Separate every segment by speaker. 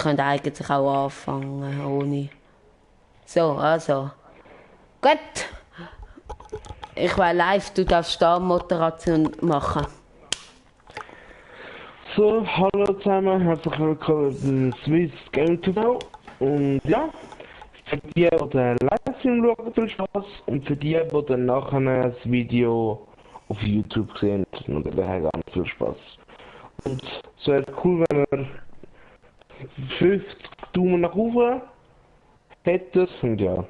Speaker 1: können eigentlich auch anfangen ohne. So, also. Gut. Ich will live, du darfst da Moderation machen.
Speaker 2: So, hallo zusammen, herzlich willkommen bei Swiss Game TV. Und ja, für die, die den Livestream schauen, viel Spaß. Und für die, die dann nachher das Video auf YouTube sehen, und daher ganz viel Spaß. Und es wäre cool, wenn wir 50 Daumen nach oben hätten. Und ja.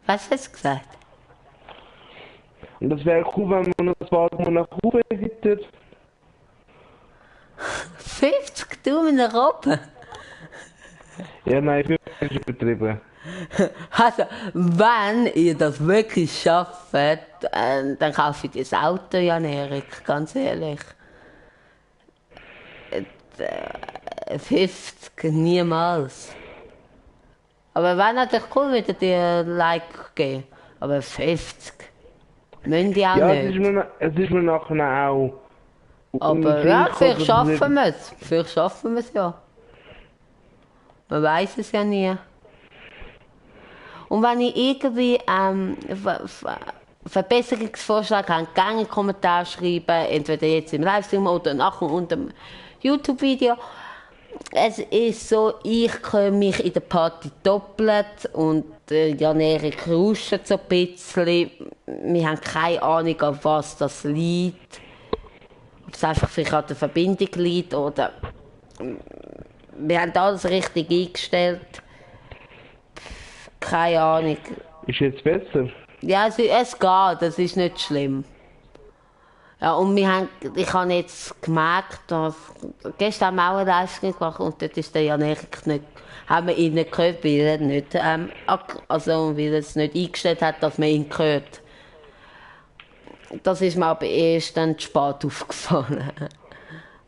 Speaker 1: Was hast du gesagt?
Speaker 2: Und das wäre cool, wenn wir noch ein paar Daumen nach oben hätten.
Speaker 1: 50 Daumen nach oben?
Speaker 2: Ja, nein, 50 ist übertrieben.
Speaker 1: Also, wenn ihr das wirklich schafft, dann kaufe ich das Auto, Jan Erik, ganz ehrlich. 50, niemals. Aber wäre natürlich cool, wenn ihr dir ein Like geben. Aber 50, müssen die auch
Speaker 2: Ja,
Speaker 1: nicht.
Speaker 2: es ist mir nachher auch.
Speaker 1: Aber ja, vielleicht schaffen wir es. Vielleicht schaffen wir es ja. Man weiß es ja nie. Und wenn ich irgendwie Verbesserungsvorschläge habe, gerne einen Kommentar schreiben, entweder jetzt im Livestream oder nachher unter dem YouTube-Video. Es ist so, ich kümmere mich in der Party doppelt und Jan Erik ruscht so ein bisschen. Wir haben keine Ahnung, auf was das liegt. Ob es einfach vielleicht an der Verbindung liegt oder... Wir haben alles richtig eingestellt. Keine Ahnung.
Speaker 2: Ist jetzt besser?
Speaker 1: Ja, es geht, das ist nicht schlimm. Ja, und ich habe jetzt gemerkt, dass gestern haben wir auch eine Leistung gemacht und dort ist der Jan Erik nicht, haben wir ihn nicht gehört, weil er nicht, weil er es nicht eingestellt hat, dass man ihn hört. Das ist mir aber erst dann spät aufgefallen.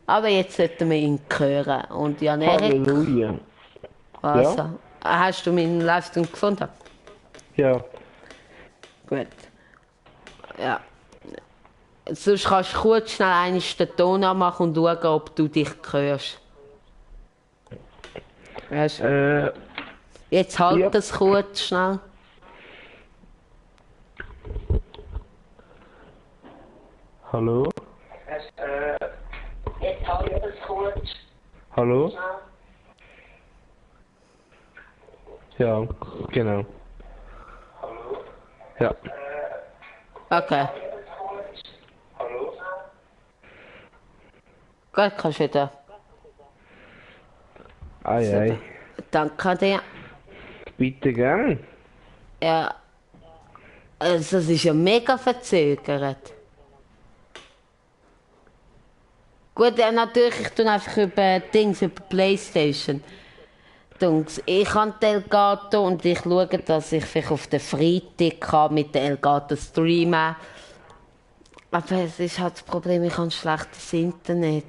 Speaker 1: Aber jetzt sollten wir ihn hören. Und Jan Erik...
Speaker 2: Halleluja.
Speaker 1: Also,
Speaker 2: Ja?
Speaker 1: hast du meinen Livestream gefunden?
Speaker 2: Ja.
Speaker 1: Gut. Ja. Sonst kannst du kurz schnell einen den Ton anmachen und schauen, ob du dich hörst. Jetzt halt
Speaker 2: ja.
Speaker 1: das kurz schnell.
Speaker 2: Hallo?
Speaker 1: Jetzt halt das kurz.
Speaker 2: Hallo? Ja, genau. Hallo? Ja.
Speaker 1: Okay.
Speaker 2: Hallo?
Speaker 1: Gut, kannst du wieder.
Speaker 2: Ei.
Speaker 1: Danke dir.
Speaker 2: Bitte gern.
Speaker 1: Ja. Also, es ist ja mega verzögert. Gut, ja, natürlich, ich tue einfach über Playstation. Ich habe die Elgato und ich schaue, dass ich vielleicht auf den Freitag mit der Elgato streamen. Aber es ist halt das Problem, ich habe ein schlechtes Internet.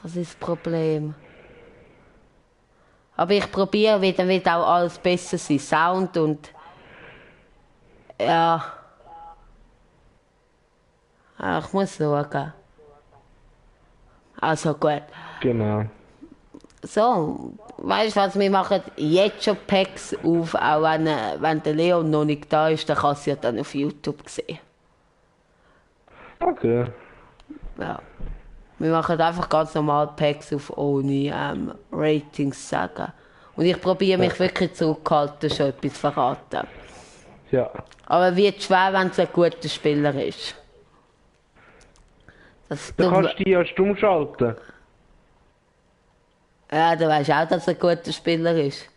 Speaker 1: Das ist das Problem. Aber ich probiere, dann wird auch alles besser sein. Sound und... Ja... Ich muss schauen. Also gut.
Speaker 2: Genau.
Speaker 1: So, weißt du was, wir machen jetzt schon Packs auf, auch wenn der Leon noch nicht da ist, dann kann sie ja dann auf YouTube sehen.
Speaker 2: Okay.
Speaker 1: Ja. Wir machen einfach ganz normal Packs auf, ohne Ratings sagen. Und ich probiere mich wirklich zurückzuhalten, schon etwas zu verraten.
Speaker 2: Ja.
Speaker 1: Aber es wird schwer, wenn es ein guter Spieler ist.
Speaker 2: Dann kannst du die ja stumm schalten.
Speaker 1: Ja, du weißt auch, dass er ein guter Spieler ist.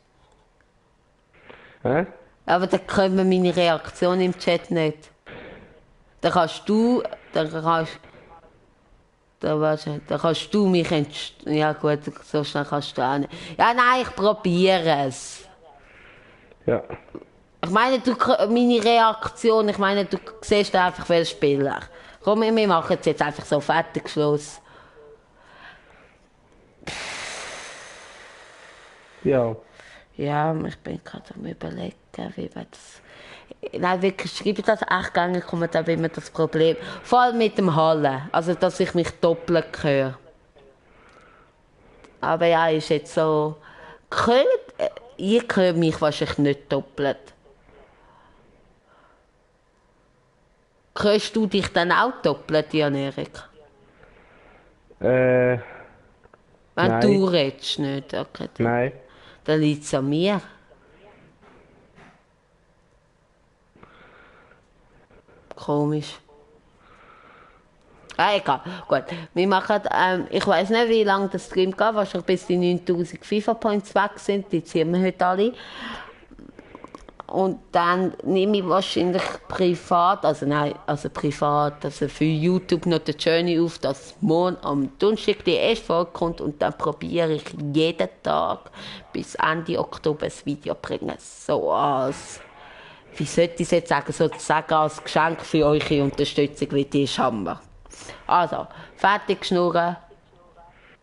Speaker 2: Hä?
Speaker 1: Aber dann können wir meine Reaktion im Chat nicht. Dann kannst du mich ja gut, so schnell kannst du auch nicht. Ja, nein, ich probiere es.
Speaker 2: Ja.
Speaker 1: Ich meine, meine Reaktion, du siehst einfach, welcher Spieler. Komm, wir machen es jetzt einfach so fertig, Schluss.
Speaker 2: Ja.
Speaker 1: Ja, ich bin gerade am Überlegen, wie man das... Nein, wirklich, schreibe ich das echt gerne, kommt dann immer das Problem. Vor allem mit dem Hallen, also dass ich mich doppelt höre. Aber ja, ist jetzt so... Ich höre mich wahrscheinlich nicht doppelt. Hörst du dich dann auch doppelt, Jan Erik? Wenn
Speaker 2: Nein.
Speaker 1: du redest, nicht? Okay,
Speaker 2: Nein.
Speaker 1: dann liegt es an mir. Komisch. Ah, egal. Gut. Wir machen, ich weiß nicht, wie lange der Stream geht, wahrscheinlich bis die 9000 FIFA-Points weg sind. Die ziehen wir heute alle. Und dann nehme ich wahrscheinlich privat, also für YouTube noch die Journey auf, dass morgen am Donnerstag die erste Folge kommt und dann probiere ich jeden Tag bis Ende Oktober ein Video zu bringen. So als, wie sollte ich es jetzt sagen, sozusagen als Geschenk für eure Unterstützung, wie die ist Hammer. Also, fertig geschnurren.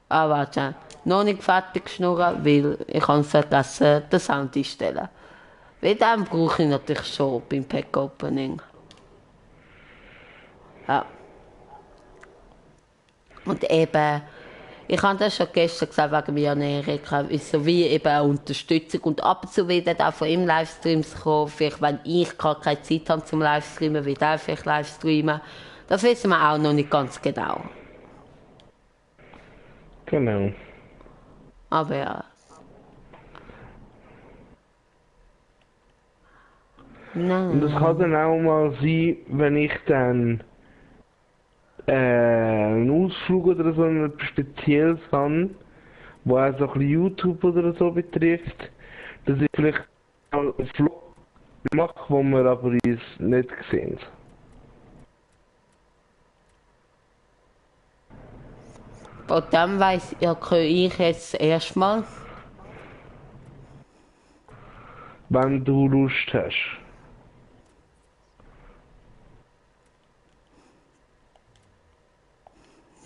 Speaker 1: Ah, warte, noch nicht fertig geschnurren, weil ich habe vergessen, den Sound einstellen. Weil den brauche ich natürlich schon beim Pack Opening. Ja. Und eben, ich habe das schon gestern gesagt wegen meiner Ernährung, so wie eben eine Unterstützung und ab und zu wird auch von ihm Livestreams kommen, vielleicht wenn ich gar keine Zeit habe zum Livestreamen, wird er vielleicht Livestreamen. Das wissen wir auch noch nicht ganz genau.
Speaker 2: Genau.
Speaker 1: Aber ja. Nein.
Speaker 2: Und das kann dann auch mal sein, wenn ich dann einen Ausflug oder so etwas Spezielles habe, wo auch so ein bisschen YouTube oder so betrifft, dass ich vielleicht mal einen Vlog mache, wo wir aber uns nicht sehen.
Speaker 1: Von dem weiss ja, kann ich jetzt erstmal.
Speaker 2: Wenn du Lust hast.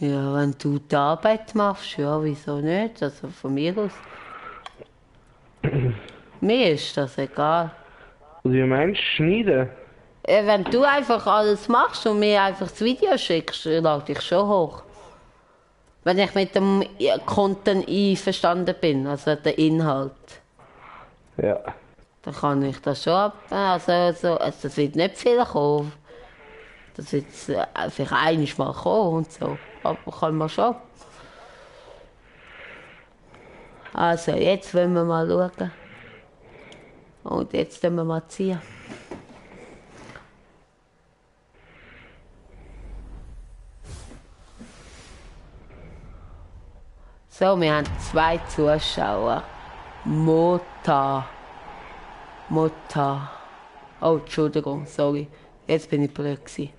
Speaker 1: Ja, wenn du die Arbeit machst, ja, wieso nicht? Also von mir aus. Mir ist das egal.
Speaker 2: Und wie meinst du, schneiden?
Speaker 1: Wenn du einfach alles machst und mir einfach das Video schickst, lade ich schon hoch. Wenn ich mit dem Content einverstanden bin, also der Inhalt,
Speaker 2: Ja.
Speaker 1: dann kann ich das schon ab. Also das wird nicht viel kommen. Das wird vielleicht einiges mal kommen und so. Aber kann man schon. Also, jetzt wollen wir mal schauen. Und jetzt können wir mal ziehen. So, wir haben 2 Zuschauer. Mota. Oh, Entschuldigung, sorry. Jetzt bin ich blöd gewesen.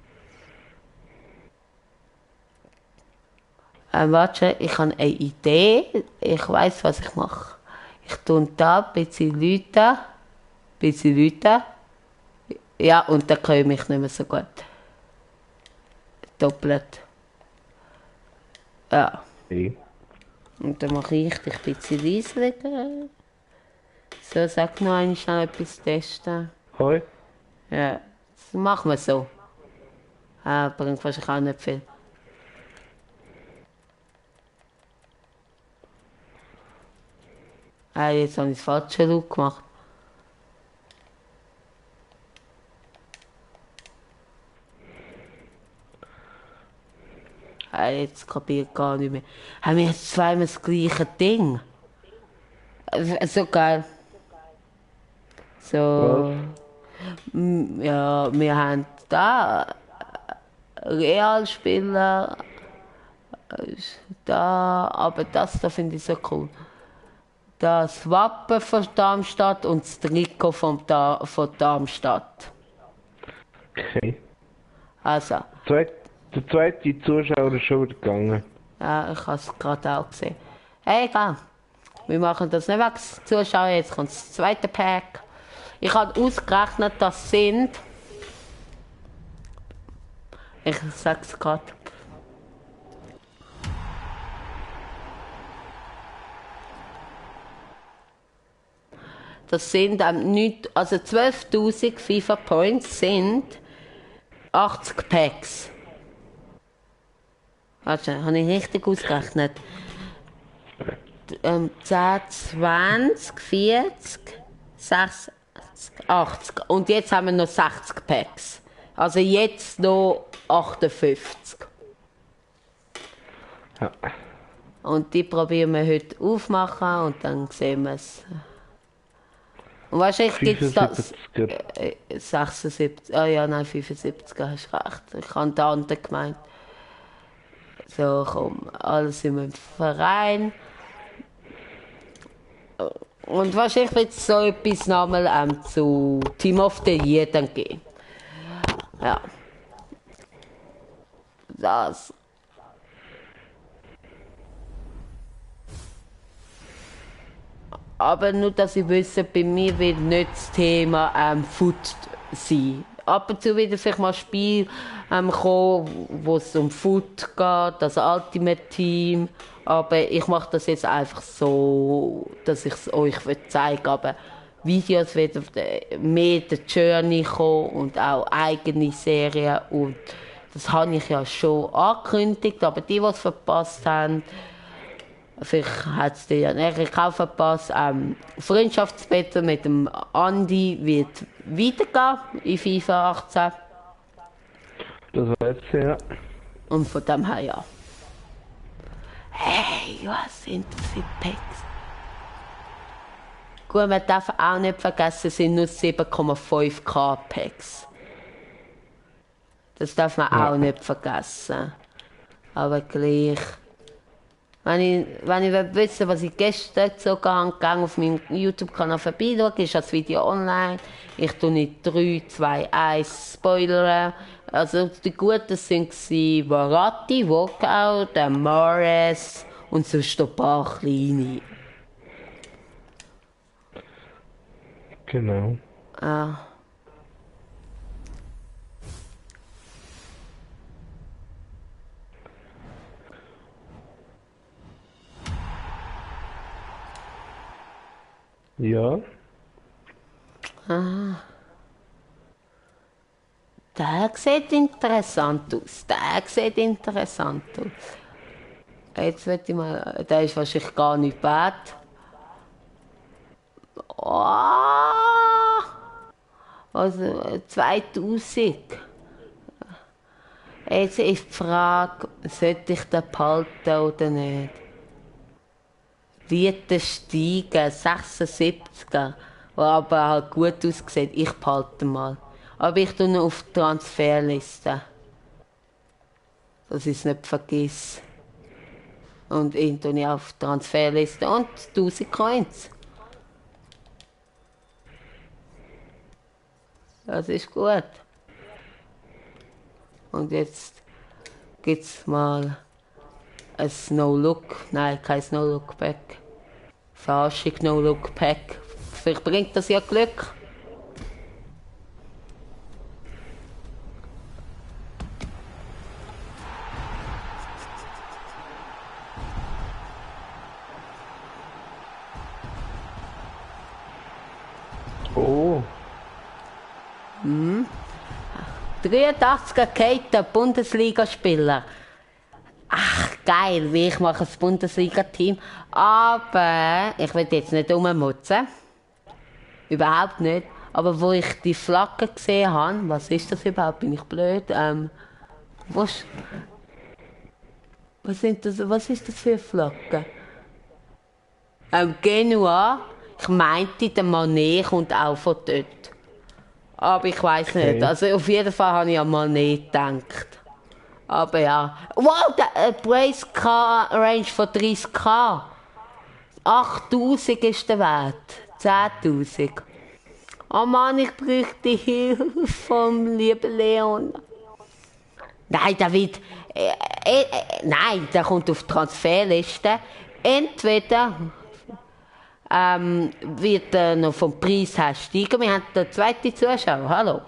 Speaker 1: Warte, ich habe eine Idee. Ich weiß, was ich mache. Ich tue da ein bisschen Leute. Ja, und dann höre ich mich nicht mehr so gut. Doppelt. Ja.
Speaker 2: Hey.
Speaker 1: Und dann mache ich dich ein bisschen leiser. So, sag noch einmal schnell etwas testen.
Speaker 2: Hoi.
Speaker 1: Ja, das machen wir so. Bringt wahrscheinlich auch nicht viel. Jetzt habe ich das falsche Look gemacht. Jetzt kapiere ich gar nicht mehr. Haben wir jetzt zweimal das gleiche Ding? So geil. So. Ja, wir haben da Realspieler. Da, aber das da finde ich so cool. Das Wappen von Darmstadt und das Trikot von Darmstadt.
Speaker 2: Okay.
Speaker 1: Also,
Speaker 2: Der zweite Zuschauer ist schon wieder gegangen.
Speaker 1: ja, ich habe es gerade auch gesehen. Hey, egal. Wir machen das nicht wegen des Zuschauer, jetzt kommt das zweite Pack. Ich habe ausgerechnet, das sind... Ich sag's gerade. Das sind also 12.000 FIFA Points sind 80 Packs. Warte, habe ich richtig ausgerechnet? 10, 20, 40, 60, 80. Und jetzt haben wir noch 60 Packs. Also jetzt noch 58.
Speaker 2: Ja.
Speaker 1: Und die probieren wir heute aufmachen und dann sehen wir es. Und wahrscheinlich gibt es das. 76. Ah ja, nein, 75, hast recht. Ich habe den anderen gemeint. So, komm, alles in einem Verein. Und wahrscheinlich wird es so etwas nochmal zu Team of the Year dann geben. Ja. Das. Aber nur, dass ich wisse, bei mir wird nicht das Thema Food sein. Ab und zu wieder vielleicht mal ein Spiel kommen, wo es um Food geht, das Ultimate Team. Aber ich mache das jetzt einfach so, dass ich es euch zeigen will. Aber Videos werden mehr der Journey kommen und auch eigene Serien. Und das habe ich ja schon angekündigt, aber die es verpasst haben, vielleicht hat es dir ja nicht auch verpasst. Freundschaftsbattle mit dem Andi wird weitergehen in FIFA 18.
Speaker 2: Das weiß ich, ja.
Speaker 1: Und von dem her ja. Hey, was sind das für Packs? Gut, man darf auch nicht vergessen, es sind nur 7,5k Packs. Das darf man auch nicht vergessen. Aber gleich. Wenn ich wissen, was ich gestern sogar gegangen auf meinem YouTube-Kanal vorbeischaue, ist das Video online. Ich tue nicht 3, 2, 1 spoilern. Also die Guten sind Verratti, Walkout, der Mahrez und sonst ein paar kleine.
Speaker 2: Genau.
Speaker 1: Ah.
Speaker 2: Ja.
Speaker 1: Ah. Der sieht interessant aus. Jetzt will ich mal. Der ist wahrscheinlich gar nicht bad. Oh. Also 2000. Jetzt ist die Frage, sollte ich den behalten oder nicht? Wird der steigen, 76er, der aber halt gut aussieht, ich behalte mal. Aber ich tue ihn auf die Transferliste. Dass ich es nicht vergesse. Und ihn tue ich auf die Transferliste und 1000 Coins. Das ist gut. Und jetzt gibt es mal ein No-Look. Nein, kein No-Look-Pack. Verarschung No-Look-Pack. Vielleicht bringt das ja Glück.
Speaker 2: Oh.
Speaker 1: 83er Kate, Bundesligaspieler. Ach, geil, wie ich mache das Bundesliga-Team. Aber ich will jetzt nicht rummutzen. Überhaupt nicht. Aber wo ich die Flagge gesehen habe, was ist das überhaupt? Bin ich blöd? Was ist das für eine Flagge? Genua. Ich meinte, der Mané kommt auch von dort. Aber ich weiß nicht. Also auf jeden Fall habe ich an Mané gedacht. Aber ja. Wow, der Price Range von 30k. 8000 ist der Wert. 10.000. Oh Mann, ich bräuchte die Hilfe vom lieben Leon. Nein, der wird. Nein, der kommt auf die Transferliste. Entweder wird er noch vom Preis her steigen. Wir haben den zweiten Zuschauer, hallo.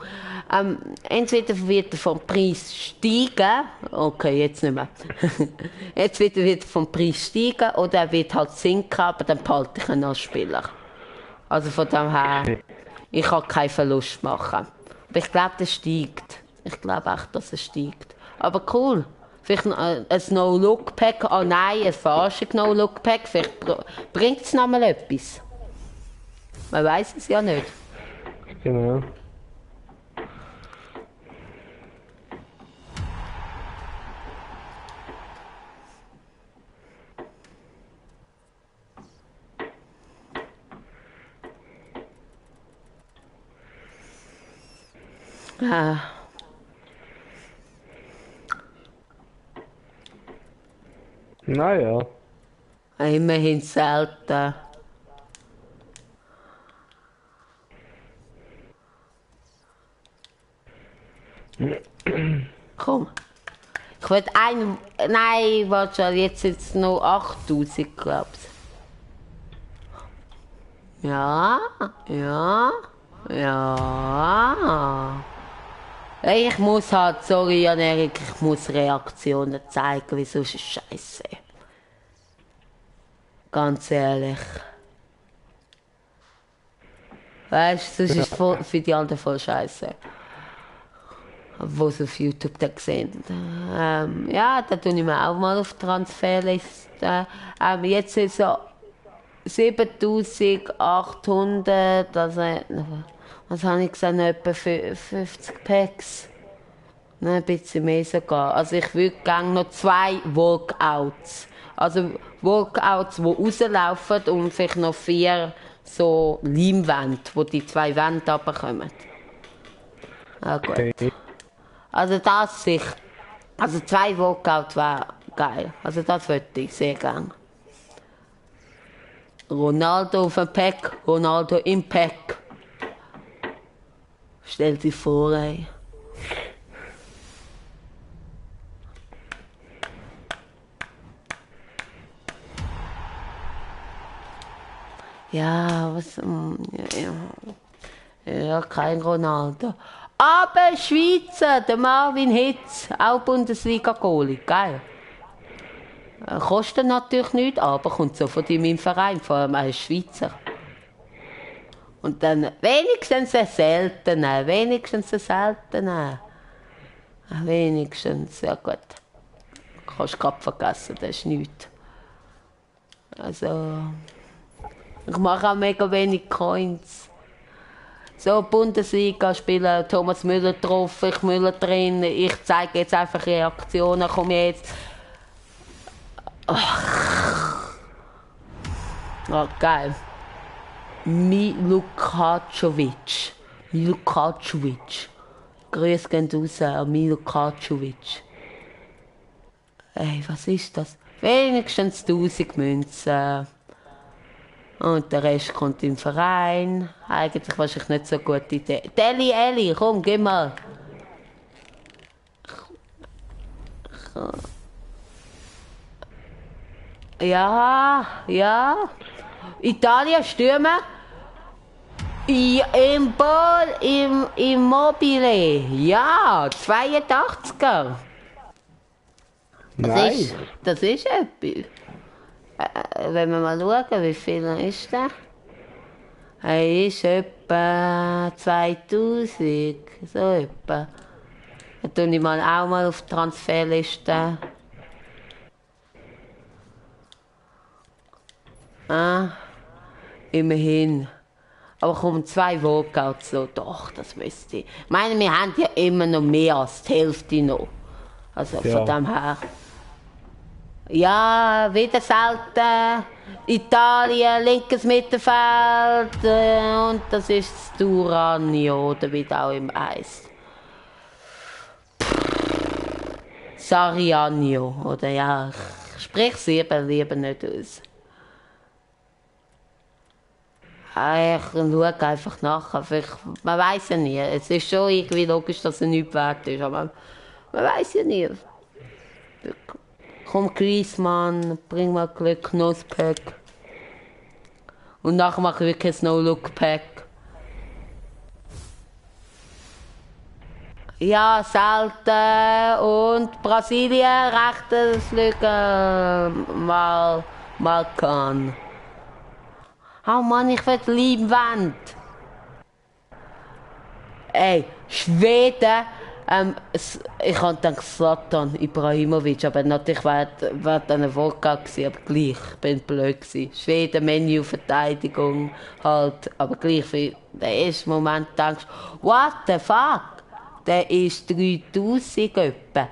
Speaker 1: Entweder wird er vom Preis steigen, okay, jetzt nicht mehr. Jetzt wird er vom Preis steigen oder er wird halt sinken, aber dann behalte ich ihn als Spieler. Also von dem her, ich kann keinen Verlust machen. Aber ich glaube, das steigt. Ich glaube echt, dass es steigt. Aber cool. Vielleicht ein No-Look-Pack. Oh nein, ein falsches No-Look-Pack. Vielleicht bringt es noch mal etwas. Man weiß es ja nicht.
Speaker 2: Genau.
Speaker 1: Ah.
Speaker 2: Naja.
Speaker 1: Immerhin selten. Komm. Ich will einen. Nein, warte schon, jetzt sind es noch 8000, glaubst du? Ja, ja, ja. Ich muss halt, sorry Jan Erik, ich muss Reaktionen zeigen, wieso ist es scheiße. Ganz ehrlich. Weißt du, sonst ist es für die anderen voll scheiße. Wo sie auf YouTube dann sehen. Ja, da tue ich mir auch mal auf Transferliste. Jetzt sind es so 7800, also, was habe ich gesagt, noch etwa 50 Packs. Nein, ein bisschen mehr sogar. Also ich würde gerne noch 2 Walkouts. Also Walkouts, die rauslaufen und vielleicht noch 4 so Leimwände, wo die 2 Wände runterkommen. Ah, gut.
Speaker 2: Okay.
Speaker 1: Also das sich. Also 2 Walkouts wäre geil. Also das würde ich sehr gerne. Ronaldo auf dem Pack, Ronaldo im Pack. Stell dir vor, ey. Ja, was. Ja, kein Ronaldo. Aber Schweizer, der Marvin Hitz, auch Bundesliga-Goalie, geil. Kostet natürlich nichts, aber kommt sofort in meinen Verein, vor allem als Schweizer. Und dann wenigstens ein seltener, wenigstens, ja gut. Kannst du gerade vergessen, das ist nichts. Also, ich mache auch mega wenig Coins. So, Bundesliga spielen, Thomas Müller drauf, ich Müller drin, ich zeige jetzt einfach Reaktionen, komm jetzt. Oh, geil. Milukacovic. Grüß gehen raus an Milukacovic. Ey, was ist das? Wenigstens 1000 Münzen. Und der Rest kommt im Verein. Eigentlich wahrscheinlich nicht so eine gute Idee. Eli, komm, geh mal. Ja. Italien stürmen. Im Ball, im Immobile. Ja, 82er.
Speaker 2: Nice.
Speaker 1: Das ist etwas. Wenn wir mal schauen, wie viel ist der? Er ist etwa 2000, so etwa. Dann tue ich mal auch mal auf die Transferliste. Immerhin. Aber komm, 2 Walkouts so, doch, das müsste ich. Ich meine, wir haben ja immer noch mehr als die Hälfte noch. Also von dem her. Ja, wieder selten. Italien, linkes Mittelfeld. Und das ist das Duranio, oder wie das auch immer heisst. Sarianio, oder ja, ich spreche es lieber nicht aus. Ich schaue einfach nach. Man weiß ja nie. Es ist schon irgendwie logisch, dass er nichts wert ist, aber man weiß ja nie. Komm, Griezmann, bring mal Glück, Nusspack. Und nachher mache ich wirklich ein No-Look-Pack. Ja, selten. Und Brasilien, rechtes Flügel, mal kann. Oh Mann, ich will Leinwand. Ey, Schweden, ich habe gedacht Zlatan Ibrahimovic, aber natürlich war dann Wodka gewesen, aber gleich, ich bin blöd gewesen. Schweden, Menü-Verteidigung halt, aber gleich, wie der erste Moment denkst, what the fuck, der ist 3000 etwa.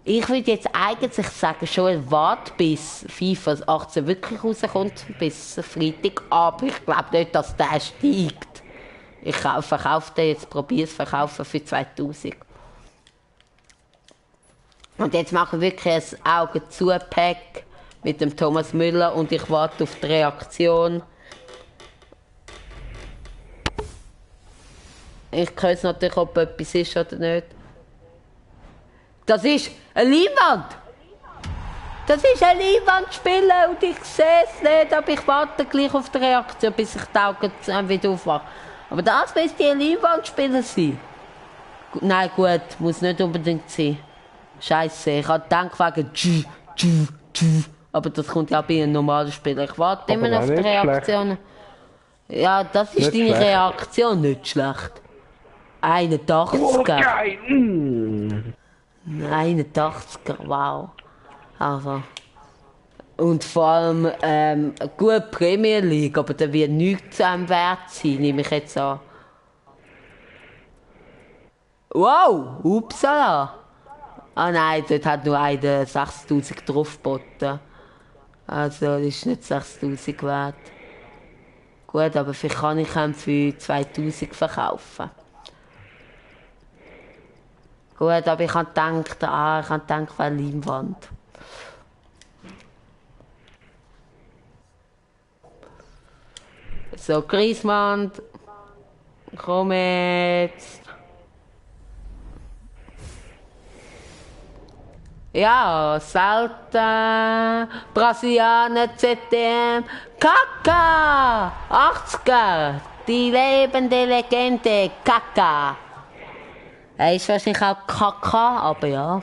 Speaker 1: Ich würde jetzt eigentlich sagen, schon warte bis FIFA 18 wirklich rauskommt, bis Freitag, aber ich glaube nicht, dass der steigt. Ich verkaufe den jetzt, probiere es verkaufen für 2000. Und jetzt mache ich wirklich ein Augen-zu-Pack mit dem Thomas Müller und ich warte auf die Reaktion. Ich höre es natürlich, ob etwas ist oder nicht. Das ist eine Leinwand! Das ist ein Leinwandspieler und ich sehe es nicht, aber ich warte gleich auf die Reaktion, bis ich die Augen wieder aufmache. Aber das müsste ein Leinwandspieler sein. Nein, gut, muss nicht unbedingt sein. Scheiße, ich habe gedacht wegen aber das kommt ja bei einem normalen Spieler. Ich warte immer noch auf die Reaktion. Ja, das ist nicht deine schlecht. Reaktion, nicht schlecht. 81er. Oh, geil. 81er, wow. Also. Und vor allem gut Premier League, aber der wird nichts wert sein, nehme ich jetzt an. Wow, upsala. Ah nein, dort hat nur einer 6000 draufgeboten. Also das ist nicht 6000 wert. Gut, aber vielleicht kann ich ihn für 2000 verkaufen. Gut, aber ich habe gedacht, weil Leinwand. So, Griezmann, komm jetzt. Ja, selten. Brasilianer, ZDM. Kaka! 80er! Die lebende Legende. Kaka! Er ist wahrscheinlich auch Kaka, aber ja.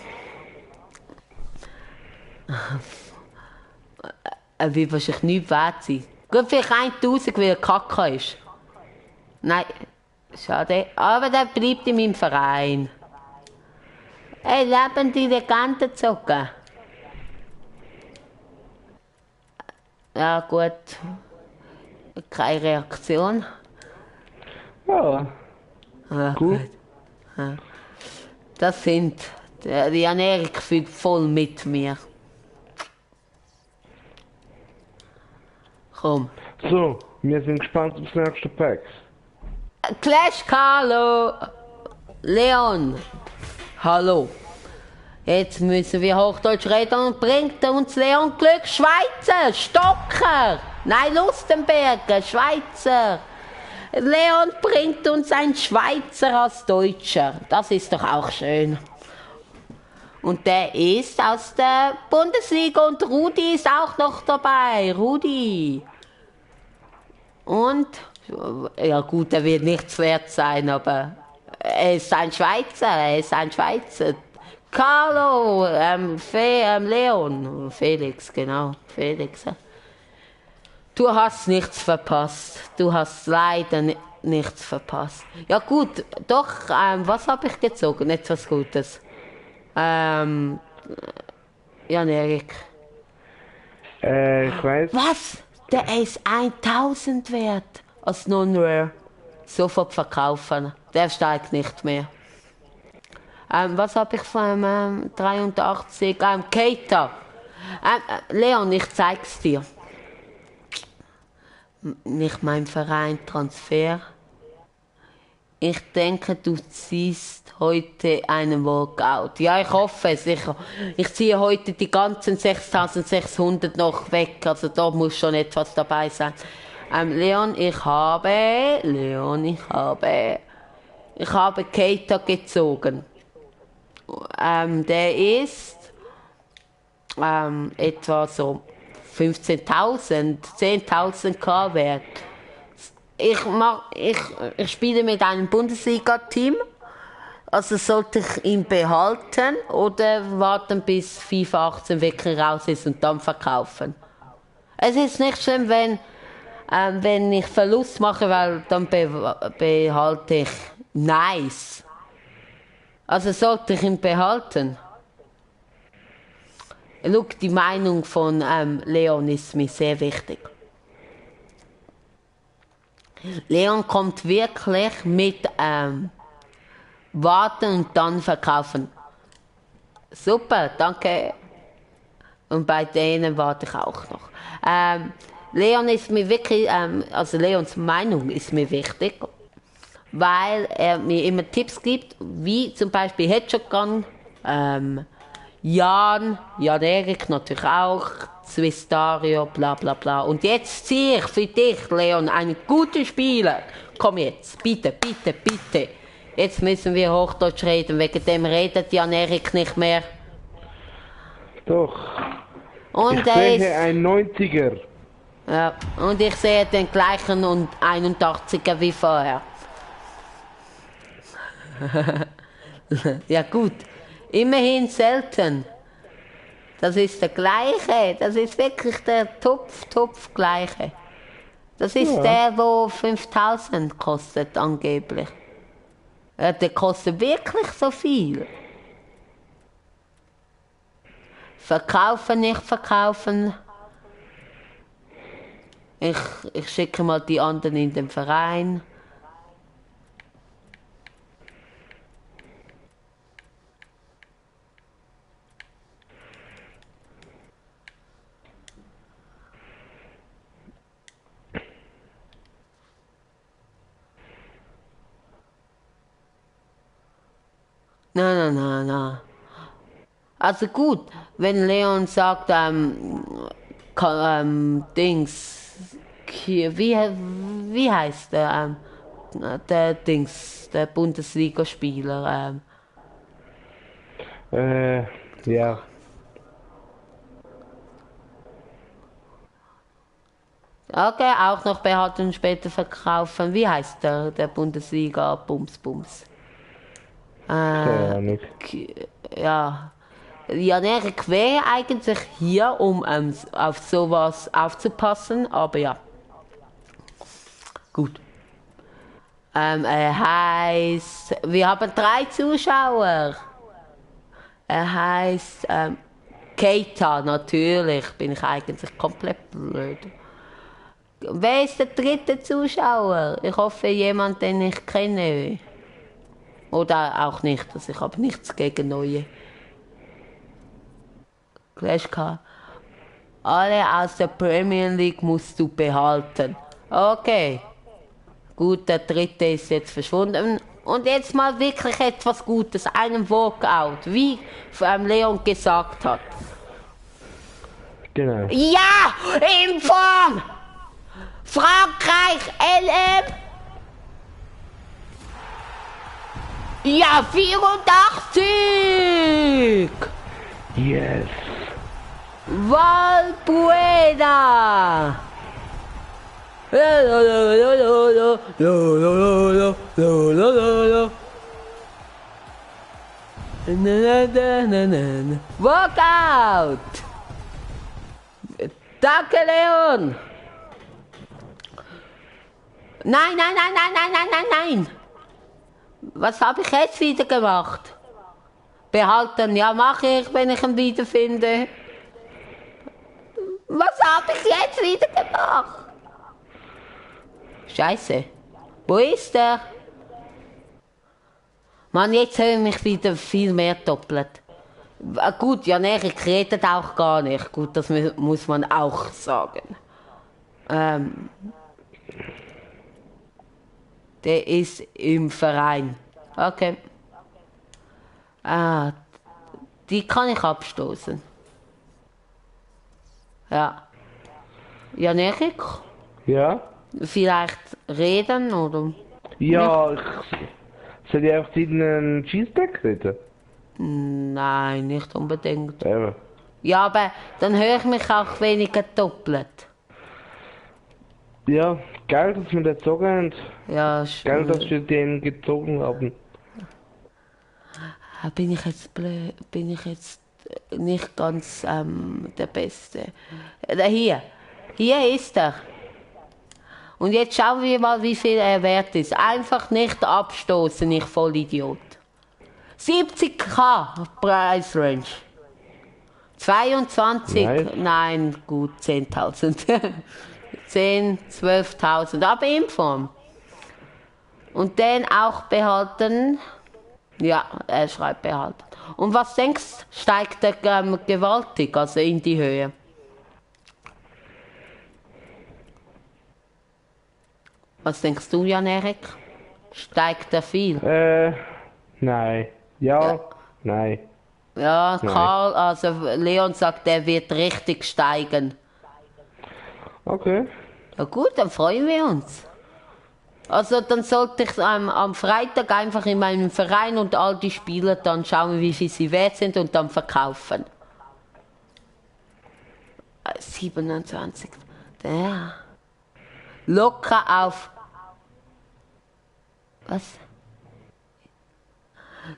Speaker 1: Er will wahrscheinlich nichts wert sein. Gut, vielleicht 1000, weil er Kaka ist. Nein, schade. Aber der bleibt in meinem Verein. Hey, lebende Legende zocken. Ja, gut. Keine Reaktion.
Speaker 2: Ja.
Speaker 1: Ah, gut. Ja. Das sind. Die Ernährung fühlt voll mit mir. Komm.
Speaker 2: So, wir sind gespannt aufs nächste Pack.
Speaker 1: Clash Carlo! Leon! Hallo! Jetzt müssen wir Hochdeutsch reden und bringt uns Leon Glück Schweizer! Stocker! Nein, Lustenberger! Schweizer! Leon bringt uns ein Schweizer als Deutscher. Das ist doch auch schön. Und der ist aus der Bundesliga und Rudi ist auch noch dabei. Rudi. Und, ja gut, er wird nichts wert sein, aber er ist ein Schweizer. Carlo, Leon, Felix, genau, Felix. Du hast nichts verpasst. Du hast leider nichts verpasst. Ja gut, doch, was habe ich gezogen? Etwas Gutes. Jan Erik.
Speaker 2: Ich weiß.
Speaker 1: Was? Der ist 1000 wert als Non-Rare. Sofort verkaufen. Der steigt nicht mehr. Was habe ich von 83? Keita. Leon, ich zeig's dir. Nicht mein Verein Transfer. Ich denke, du ziehst heute einen Walkout. Ja, ich hoffe es. Ich ziehe heute die ganzen 6600 noch weg. Also da muss schon etwas dabei sein. Leon, ich habe Keita gezogen. Der ist etwa so 15.000, 10.000 K wert. Ich spiele mit einem Bundesliga-Team. Also sollte ich ihn behalten oder warten, bis FIFA 18 wirklich raus ist und dann verkaufen. Es ist nicht schlimm, wenn wenn ich Verlust mache, weil dann behalte ich nice. Also sollte ich ihn behalten. Schau, die Meinung von Leon ist mir sehr wichtig. Leon kommt wirklich mit warten und dann verkaufen. Super, danke. Und bei denen warte ich auch noch. Leon ist mir wirklich, also Leons Meinung ist mir wichtig, weil er mir immer Tipps gibt, wie zum Beispiel Headshot Gun, Jan Erik natürlich auch, Swisstario, bla bla bla. Und jetzt ziehe ich für dich, Leon, einen guten Spieler. Komm jetzt, bitte, bitte, bitte. Jetzt müssen wir Hochdeutsch reden, wegen dem redet Jan Erik nicht mehr.
Speaker 2: Doch.
Speaker 1: Und
Speaker 2: ich sehe ein 90er.
Speaker 1: Ja, und ich sehe den gleichen und 81er wie vorher. Ja gut, immerhin selten. Das ist der gleiche, das ist wirklich der Topf gleiche. Das ist der, wo 5000 kostet angeblich. Ja, der kostet wirklich so viel. Verkaufen, nicht verkaufen. Ich schicke mal die anderen in den Verein. Na. Also gut, wenn Leon sagt, Dings, wie heißt der Dings, der Bundesligaspieler?
Speaker 2: Ja.
Speaker 1: Okay, auch noch behalten und später verkaufen. Wie heißt der Bundesliga Bums?
Speaker 2: Nicht.
Speaker 1: Ja. Jan Erik wäre eigentlich hier, um auf sowas aufzupassen, aber ja. Gut. Er heißt, wir haben 3 Zuschauer. Er heißt Keita, natürlich, bin ich eigentlich komplett blöd. Wer ist der 3. Zuschauer? Ich hoffe, jemand, den ich kenne. Oder auch nicht, also ich habe nichts gegen neue. Clash Card. Alle aus der Premier League musst du behalten. Okay. Gut, der 3. ist jetzt verschwunden. Und jetzt mal wirklich etwas Gutes, einen Walkout, wie Leon gesagt hat.
Speaker 2: Genau.
Speaker 1: Ja, in Form! Frankreich, LM! Ja, 84!
Speaker 2: Yes.
Speaker 1: Valbuena! Walkout! Danke, Leon! Nein! Was habe ich jetzt wieder gemacht? Behalten, ja, mache ich, wenn ich ihn wiederfinde. Was habe ich jetzt wieder gemacht? Scheiße. Wo ist er? Mann, jetzt höre ich mich wieder viel mehr doppelt. Gut, Jan Erik redet auch gar nicht. Gut, das muss man auch sagen. Der ist im Verein. Okay. Die kann ich abstoßen. Ja. Jan Erik?
Speaker 2: Ja?
Speaker 1: Vielleicht reden, oder?
Speaker 2: Ja, soll ich einfach deinen Cheeseback reden?
Speaker 1: Nein, nicht unbedingt.
Speaker 2: Eben.
Speaker 1: Ja, aber dann höre ich mich auch weniger doppelt.
Speaker 2: Ja, geil, dass wir das gezogen haben.
Speaker 1: Ja,
Speaker 2: Geil, dass wir den gezogen haben.
Speaker 1: Bin ich jetzt blöd? Bin ich jetzt nicht ganz der Beste? Hier ist er. Und jetzt schauen wir mal, wie viel er wert ist. Einfach nicht abstoßen, ich Vollidiot. 70.000 Preisrange. 22,
Speaker 2: Nice.
Speaker 1: nein, gut, 10.000. 10, 12.000, aber in Form. Und den auch behalten. Ja, er schreibt behalten. Und was denkst du, steigt der gewaltig, also in die Höhe? Was denkst du, Jan-Erik? Steigt er viel?
Speaker 2: Nein. Ja, nein.
Speaker 1: Ja,
Speaker 2: Nein.
Speaker 1: Karl, also Leon sagt, der wird richtig steigen.
Speaker 2: Okay.
Speaker 1: Ja gut, dann freuen wir uns. Also dann sollte ich am Freitag einfach in meinem Verein und all die Spieler dann schauen, wie viel sie wert sind und dann verkaufen. 27. Der. Locker auf. Was?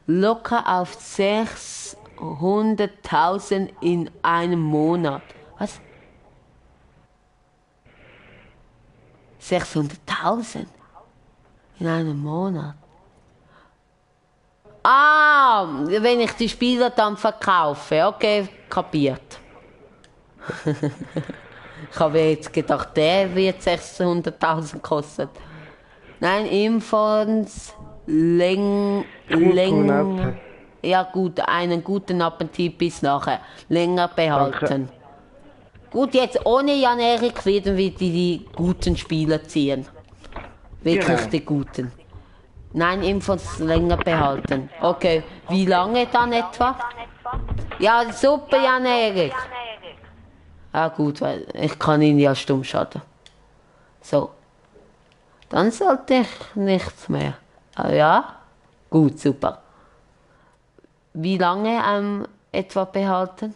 Speaker 1: Locker auf 600.000 in einem Monat. Was? 600.000 in einem Monat. Ah, wenn ich die Spieler dann verkaufe. Okay, kapiert. Ich habe jetzt gedacht, der wird 600.000 kosten. Nein, Infos, ja gut, einen guten Appetit bis nachher. Länger behalten.
Speaker 2: Danke.
Speaker 1: Gut, jetzt ohne Jan-Erik werden wir die guten Spieler ziehen. Wirklich
Speaker 2: Genau.
Speaker 1: die guten. Nein, Infos länger behalten. Okay, wie lange dann etwa? Ja, super, Jan-Erik. Ah gut, weil ich kann ihn ja stumm schalten. So. Dann sollte ich nichts mehr. Ah, ja? Gut, super. Wie lange etwa behalten?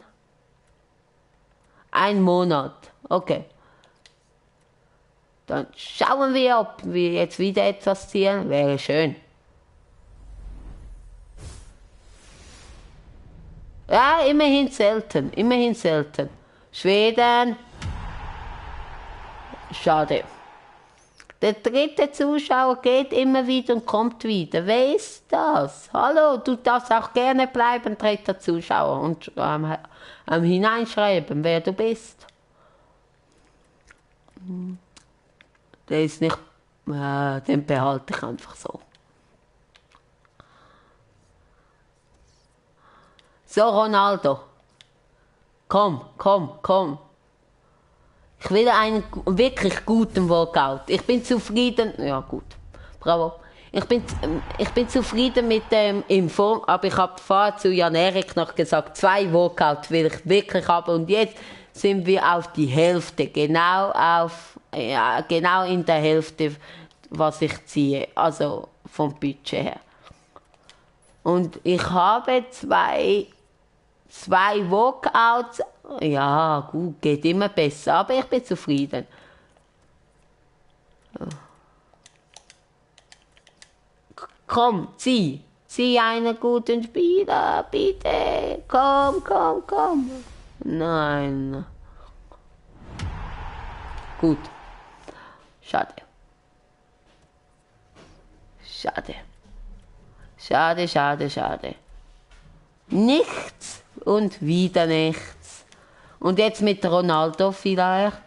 Speaker 1: 1 Monat. Okay. Dann schauen wir, ob wir jetzt wieder etwas ziehen. Wäre schön. Ja, immerhin selten. Immerhin selten. Schweden. Schade. Der dritte Zuschauer geht immer wieder und kommt wieder. Wer ist das? Hallo, du darfst auch gerne bleiben, dritter Zuschauer, und hineinschreiben, wer du bist. Der ist nicht... den behalte ich einfach so. So, Ronaldo. Komm, komm, komm. Ich will einen wirklich guten Workout. Ich bin zufrieden. Ja, gut. Bravo. Ich bin zufrieden mit dem Impfung, aber ich habe vorher zu Jan-Erik noch gesagt, 2 Workouts will ich wirklich haben. Und jetzt sind wir auf die Hälfte. Genau in der Hälfte, was ich ziehe. Also vom Budget her. Und ich habe zwei Workouts. Ja, gut, geht immer besser, aber ich bin zufrieden. Komm, zieh einen guten Spieler, bitte. Komm, komm, komm. Nein. Gut. Schade. Schade. Schade, schade, schade. Nichts und wieder nichts. Und jetzt mit Ronaldo vielleicht.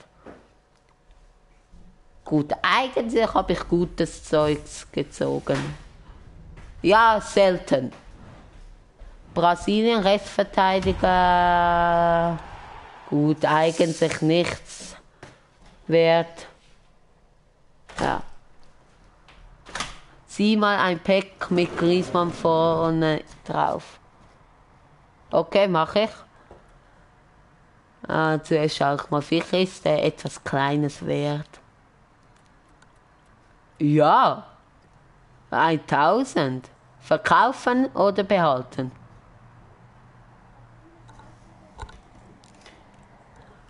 Speaker 1: Gut, eigentlich habe ich gutes Zeugs gezogen. Ja, selten. Brasilien, Rechtsverteidiger. Gut, eigentlich nichts wert. Ja. Zieh mal ein Pack mit Griezmann vorne drauf. Okay, mache ich. Zuerst schaue ich mal, vielleicht ist der etwas Kleines wert. Ja. 1000. Verkaufen oder behalten?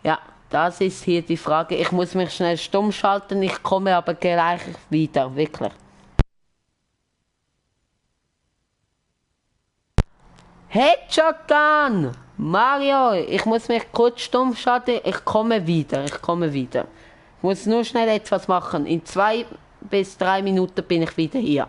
Speaker 1: Ja, das ist hier die Frage. Ich muss mich schnell stumm schalten, ich komme aber gleich wieder, wirklich. Headshot Gun! Mario, ich muss mich kurz stumm schalten, ich komme wieder. Ich muss nur schnell etwas machen. In 2 bis 3 Minuten bin ich wieder hier.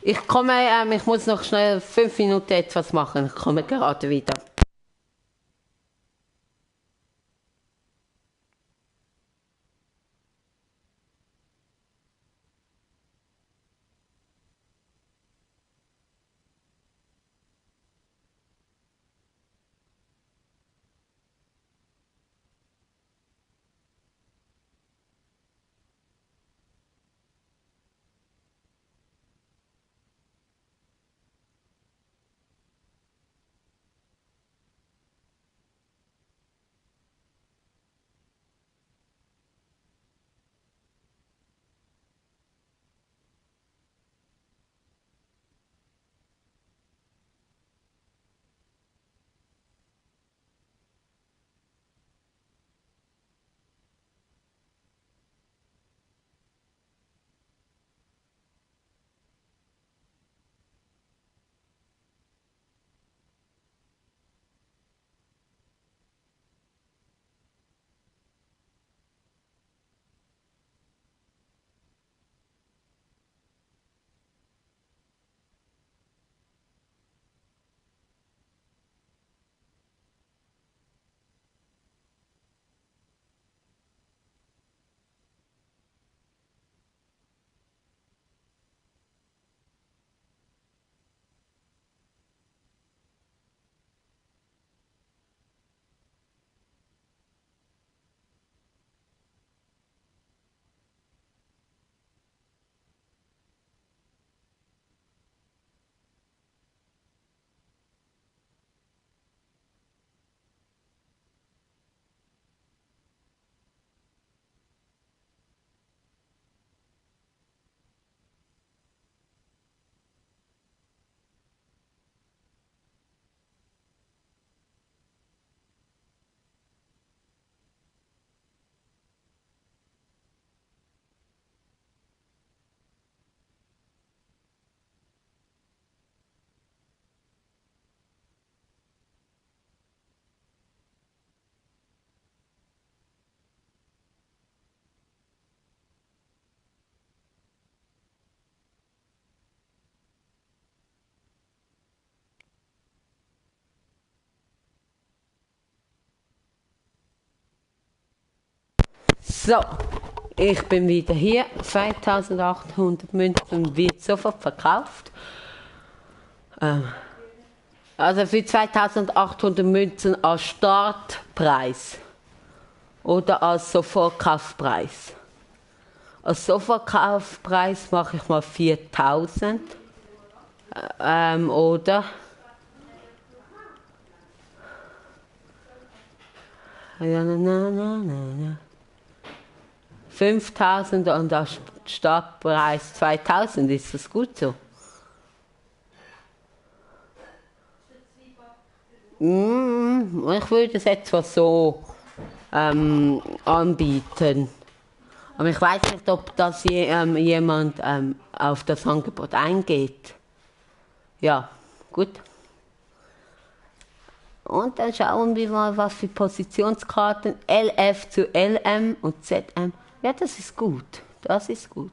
Speaker 1: Ich muss noch schnell 5 Minuten etwas machen. Ich komme gerade wieder. So, ich bin wieder hier. 2800 Münzen wird sofort verkauft. Also für 2800 Münzen als Startpreis oder als Sofortkaufpreis. Als Sofortkaufpreis mache ich mal 4000. Oder? Ja, 5000 und als Startpreis 2000, ist das gut so? Ich würde es etwa so anbieten. Aber ich weiß nicht, ob das jemand auf das Angebot eingeht. Ja, gut. Und dann schauen wir mal, was für Positionskarten LF zu LM und ZM. Ja, das ist gut. Das ist gut.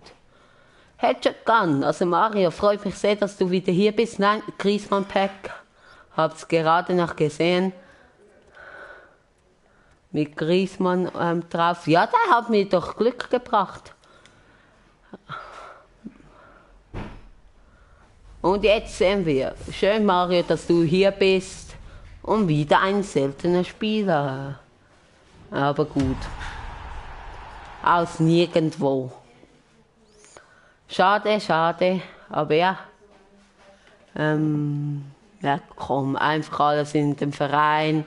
Speaker 1: Headshot Gun. Also Mario, freut mich sehr, dass du wieder hier bist. Nein, Griezmann Pack. Hab's gerade noch gesehen. Mit Griezmann drauf. Ja, der hat mir doch Glück gebracht. Und jetzt sehen wir. Schön, Mario, dass du hier bist. Und wieder ein seltener Spieler. Aber gut. Aus nirgendwo. Schade, schade. Aber ja. Ja, komm, einfach alles in den Verein.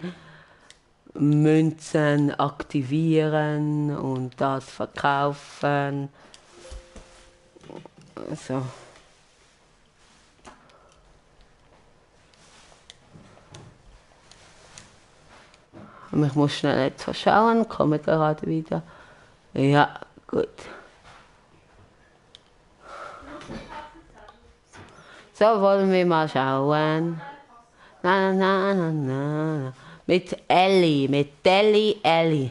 Speaker 1: Münzen aktivieren und das verkaufen. So. Ich muss schnell etwas schauen, komme gerade wieder. Ja, gut. So, wollen wir mal schauen. Na, na, na, na. Mit Ellie, mit Ellie.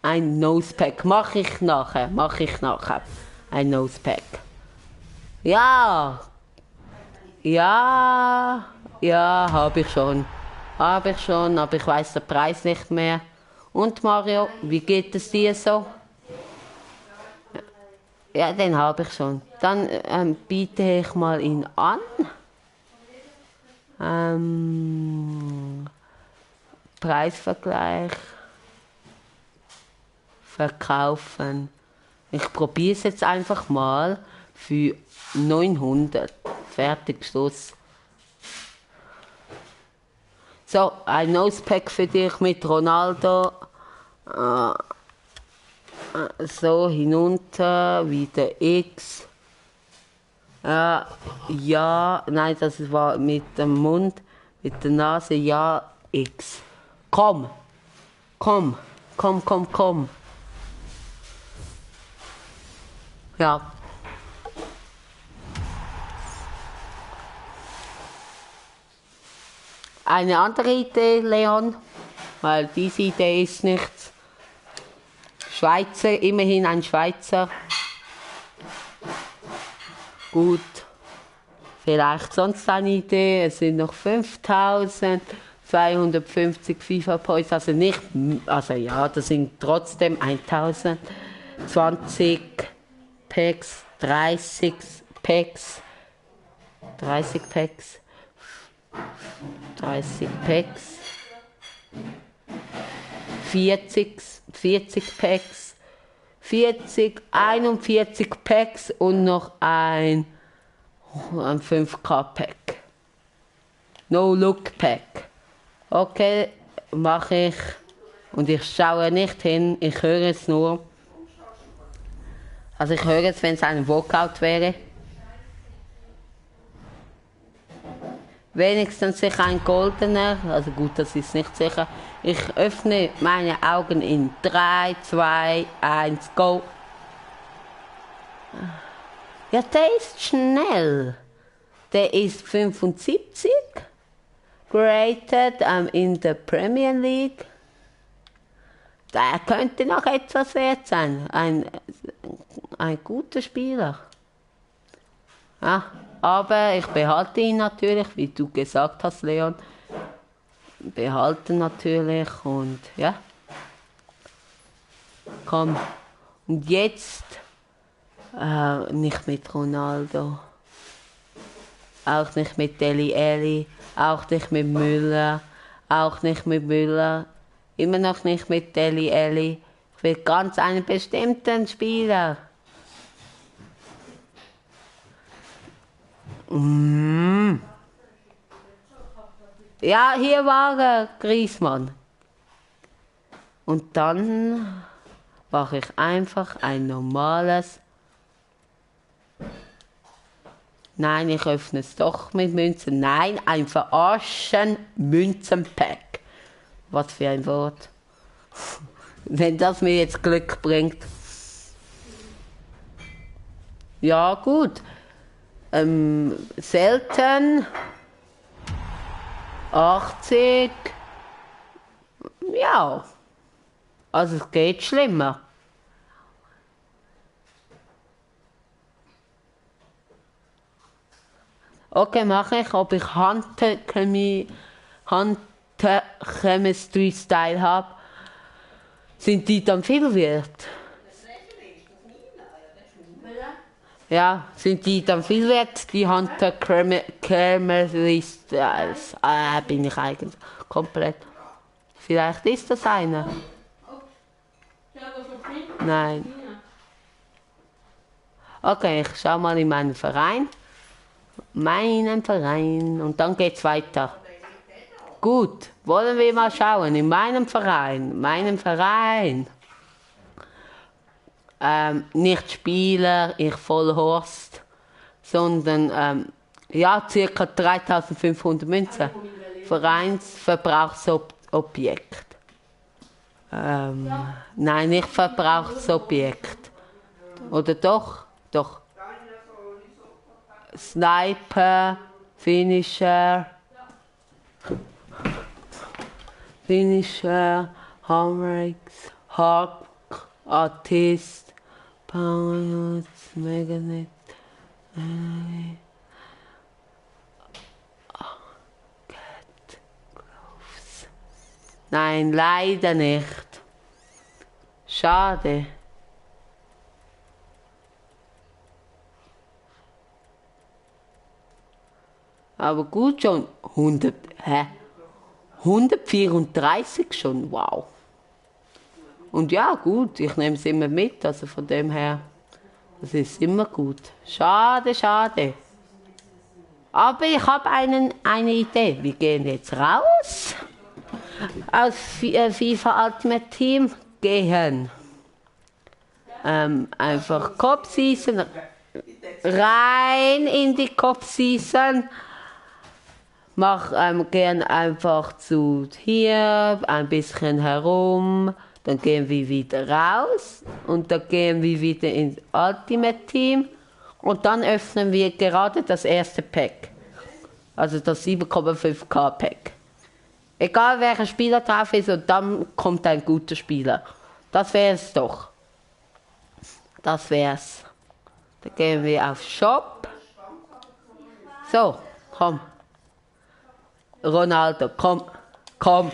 Speaker 1: Ein Nosepack. Mach ich nachher. Ein Nosepack. Ja, ja, ja, habe ich schon. Habe ich schon, aber ich weiß den Preis nicht mehr. Und Mario, wie geht es dir so? Ja, den habe ich schon. Dann biete ich mal ihn an. Preisvergleich. Verkaufen. Ich probiere es jetzt einfach mal für 900. Fertig, Schluss. So, ein Nosepack für dich mit Ronaldo. So, hinunter, wieder X. Ja, nein, das war mit dem Mund, mit der Nase, ja, X. Komm, komm, komm, komm, komm. Ja. Eine andere Idee, Leon, weil diese Idee ist nichts. Schweizer, immerhin ein Schweizer. Gut. Vielleicht sonst eine Idee. Es sind noch 5250 FIFA Points, also nicht, also ja, das sind trotzdem 1000. 20 Packs, 30 Packs, 30 Packs, 30 Packs, 40 Packs, 41 Packs und noch ein 5K-Pack. No-Look-Pack. Okay, mache ich. Und ich schaue nicht hin, ich höre es nur. Also ich höre es, wenn es ein Workout wäre. Wenigstens sicher ein goldener, also gut, das ist nicht sicher. Ich öffne meine Augen in 3, 2, 1, go. Ja, der ist schnell. Der ist 75. Graded in der Premier League. Der könnte noch etwas wert sein. Ein guter Spieler. Ja, aber ich behalte ihn natürlich, wie du gesagt hast, Leon. Behalten natürlich und ja. Komm. Und jetzt nicht mit Ronaldo. Auch nicht mit Deli Alli. Auch nicht mit Müller. Auch nicht mit Müller. Immer noch nicht mit Deli Alli. Ich will ganz einen bestimmten Spieler. Ja, hier war er, Griezmann. Und dann mache ich einfach ein normales. Nein, ich öffne es doch mit Münzen. Nein, ein verarschen Münzenpack. Was für ein Wort. Wenn das mir jetzt Glück bringt. Ja, gut. Selten. 80. Ja. Also es geht schlimmer. Okay, mache ich. Ob ich Hunter Chemistry Style habe, sind die dann viel wert? Ja, sind die dann viel wert, die Hunter Chemistry Styles? Bin ich eigentlich komplett. Vielleicht ist das einer. Nein. Okay, ich schau mal in meinen Verein. Und dann geht's weiter. Gut, wollen wir mal schauen, in meinem Verein. Nicht Spieler, ich Vollhorst, sondern ja, ca. 3500 Münzen. Vereinsverbrauchsobjekt. Nein, nicht Verbrauchsobjekt. Oder doch? Doch. Sniper, Finisher, Hamrex, Hawk, Artist, Power, Meganet, Cat Gloves. Nein, leider nicht. Schade. Aber gut schon. 134 schon, wow. Und ja, gut, ich nehme es immer mit, also von dem her, das ist immer gut. Schade, schade. Aber ich habe eine Idee. Wir gehen jetzt raus aus FIFA Ultimate Team, gehen einfach Cup Season, rein in die Cup Season. Gehen einfach zu hier, ein bisschen herum, dann gehen wir wieder raus und dann gehen wir wieder ins Ultimate Team und dann öffnen wir gerade das erste Pack. Also das 7,5k Pack. Egal welcher Spieler drauf ist und dann kommt ein guter Spieler. Das wäre es doch. Das wär's. Dann gehen wir auf Shop. So, komm. Ronaldo, komm.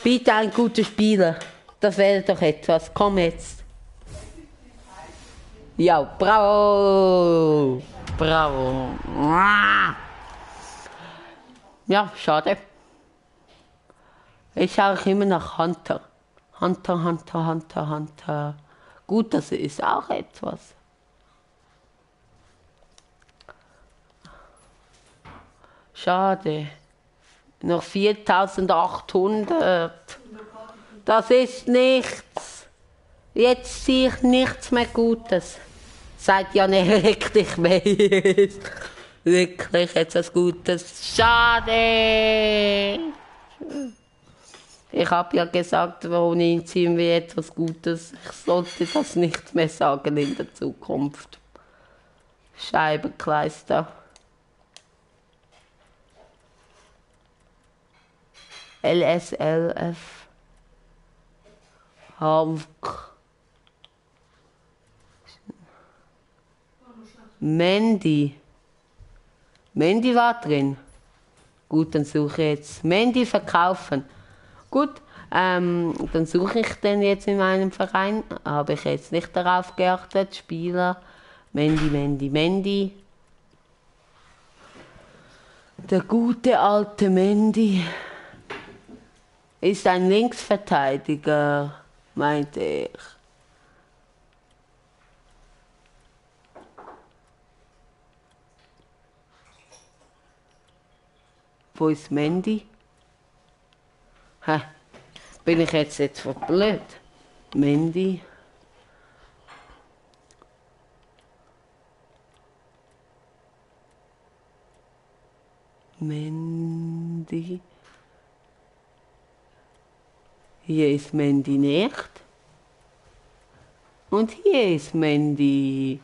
Speaker 1: Bitte ein guter Spieler. Das wäre doch etwas. Komm jetzt. Ja, bravo. Bravo. Ja, schade. Ich schaue immer nach Hunter. Hunter. Gut, das ist auch etwas. Schade. Noch 4800. Das ist nichts. Jetzt sehe ich nichts mehr Gutes. Seit ja nicht richtig mehr ist. Wirklich etwas Gutes. Schade. Ich habe ja gesagt, ohne ihn ziehen wir etwas Gutes. Ich sollte das nicht mehr sagen in der Zukunft. Scheibenkleister. LSLF. Hamk. Mandy. Mandy war drin. Gut, dann suche ich jetzt. Mandy verkaufen. Gut, dann suche ich den jetzt in meinem Verein. Habe ich jetzt nicht darauf geachtet. Spieler. Mandy. Der gute alte Mandy ist ein Linksverteidiger, meinte ich. Wo ist Mandy? Hä? Bin ich jetzt verblöd? Mandy. Hier ist Mandy nicht. Und hier ist Mandy.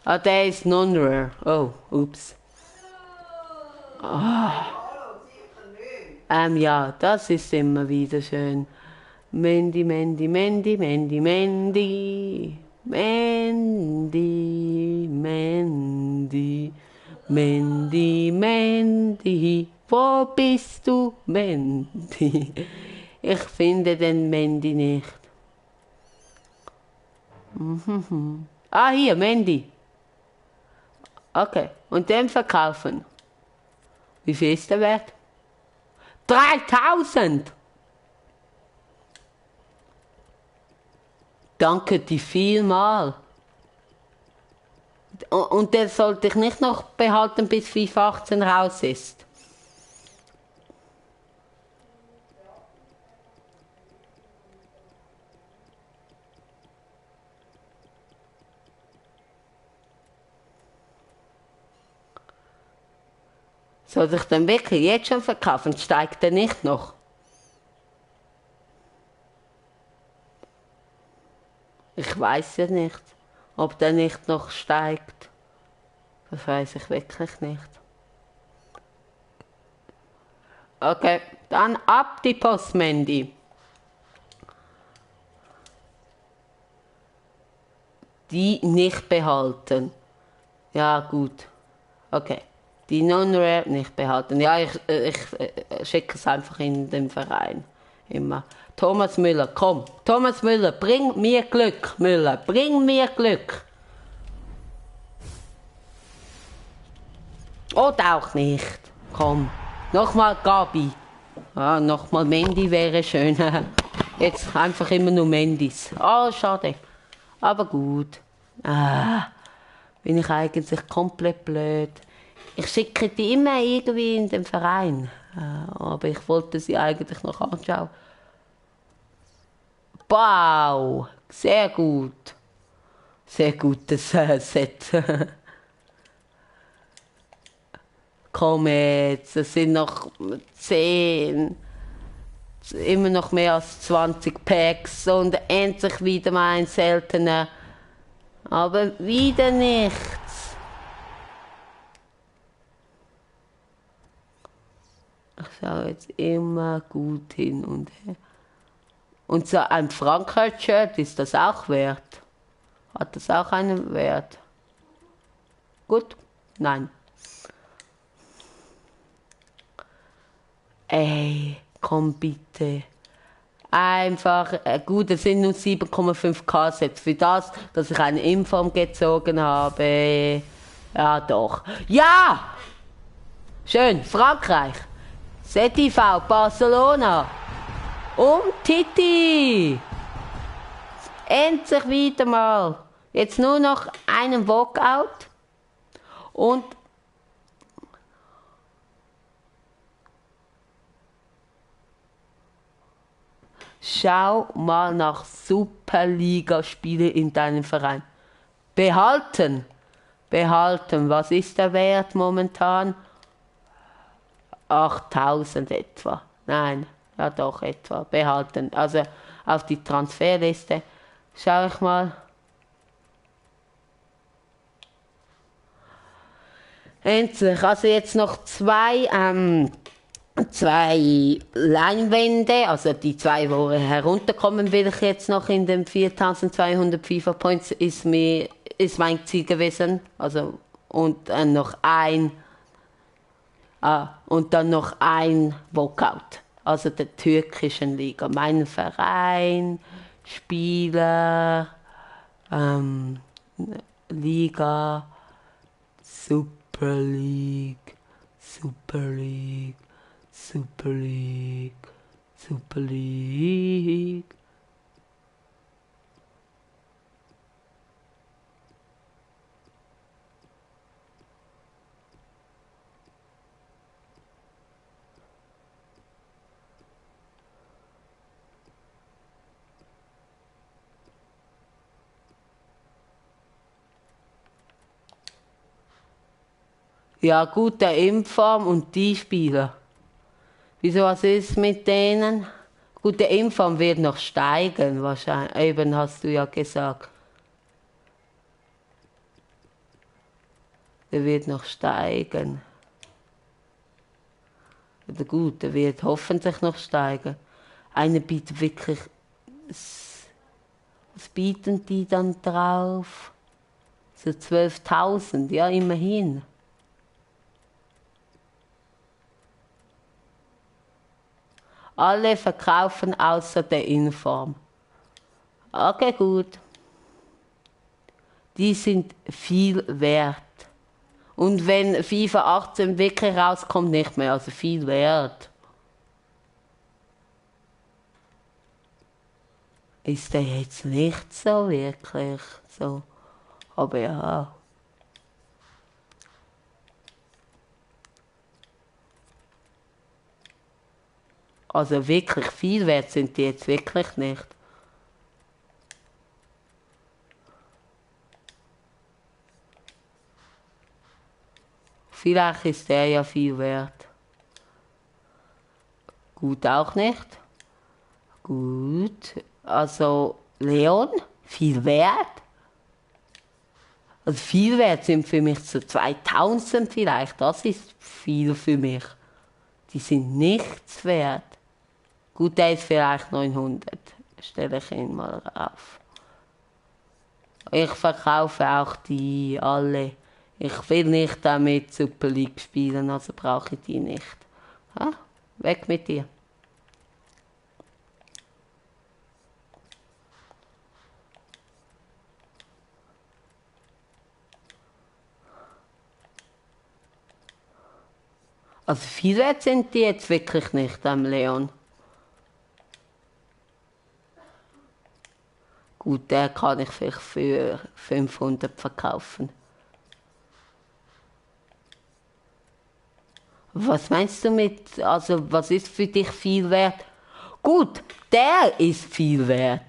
Speaker 1: Ah, der ist non-rare. Oh, ups. Ja, das ist immer wieder schön. Mandy. Wo bist du, Mandy? Ich finde den Mandy nicht. Ah, hier, Mandy. Okay, und den verkaufen. Wie viel ist der wert? 3000! Danke dir vielmal. Und der sollte ich nicht noch behalten, bis FIFA 18 raus ist. Soll ich den wirklich jetzt schon verkaufen? Steigt der nicht noch? Ich weiß ja nicht, ob der nicht noch steigt. Das weiß ich wirklich nicht. Okay, dann ab die Post, Mandy. Die nicht behalten. Ja, gut. Okay. Die Non-Rare nicht behalten. Ja, ich schicke es einfach in den Verein. Immer. Thomas Müller, komm. Thomas Müller, bring mir Glück, Müller. Bring mir Glück. Oder auch nicht. Komm. Nochmal Gabi. Ah, nochmal Mandy wäre schön. Jetzt einfach immer nur Mandys. Ah, schade. Aber gut. Bin ich eigentlich komplett blöd. Ich schicke die immer irgendwie in den Verein. Aber ich wollte sie eigentlich noch anschauen. Wow, sehr gut. Sehr gutes Set. Komm jetzt, es sind noch 10. Immer noch mehr als 20 Packs und endlich wieder mal ein seltener. Aber wieder nichts. Ich schaue jetzt immer gut hin und her. Und so ein Frankreich-Shirt, ist das auch wert? Hat das auch einen Wert? Gut? Nein. Ey, komm bitte. Einfach, gut, es sind nur 7,5K Sets. Für das, dass ich eine Inform gezogen habe. Ja, doch. Ja! Schön, Frankreich. ZTV, Barcelona. Titi. Endlich wieder mal. Jetzt nur noch einen Walkout. Und schau mal nach Superliga-Spiele in deinem Verein. Behalten. Behalten. Was ist der Wert momentan? 8000 etwa. Nein, ja doch etwa. Behalten. Also auf die Transferliste. Schau ich mal. Endlich. Also jetzt noch zwei Leinwände, also die zwei, wo herunterkommen will ich jetzt noch in den 4200 FIFA Points, ist mein Ziel gewesen. Also, und dann noch ein Walkout. Also der türkischen Liga. Mein Verein, Spieler, Liga, Super League, Super League. Super League, Super League. Ja, gut, der Inform und die Spieler. Wieso, was ist mit denen? Gut, der Inform wird noch steigen, wahrscheinlich. Eben hast du ja gesagt. Der wird noch steigen. Oder gut, der wird hoffentlich noch steigen. Eine bietet wirklich. Was bieten die dann drauf? So 12.000, ja, immerhin. Alle verkaufen außer der Inform. Okay, gut. Die sind viel wert. Und wenn FIFA 18 wirklich rauskommt, nicht mehr, also viel wert. Ist der jetzt nicht so wirklich so. Aber ja. Also wirklich viel wert sind die jetzt wirklich nicht. Vielleicht ist der ja viel wert. Gut auch nicht. Gut. Also Leon, viel wert. Also viel wert sind für mich so 2000 vielleicht. Das ist viel für mich. Die sind nichts wert. Gut, der ist vielleicht 900. Stelle ich ihn mal auf. Ich verkaufe auch die alle. Ich will nicht damit Super League spielen, also brauche ich die nicht. Ha? Weg mit dir. Also viel wert sind die jetzt wirklich nicht, Leon. Gut, der kann ich vielleicht für 500 verkaufen. Was meinst du mit, also was ist für dich viel wert? Gut, der ist viel wert.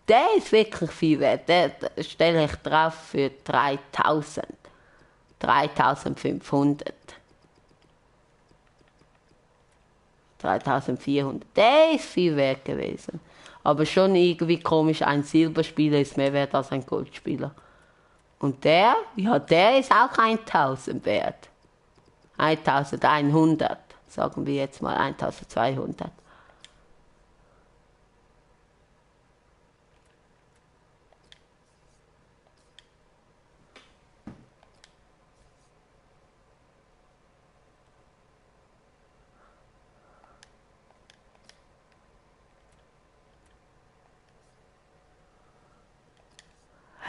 Speaker 1: Der ist wirklich viel wert. Der stelle ich drauf für 3000. 3500. 3400. Der ist viel wert gewesen. Aber schon irgendwie komisch, ein Silberspieler ist mehr wert als ein Goldspieler. Und der, ja, der ist auch 1000 wert. 1100, sagen wir jetzt mal 1200.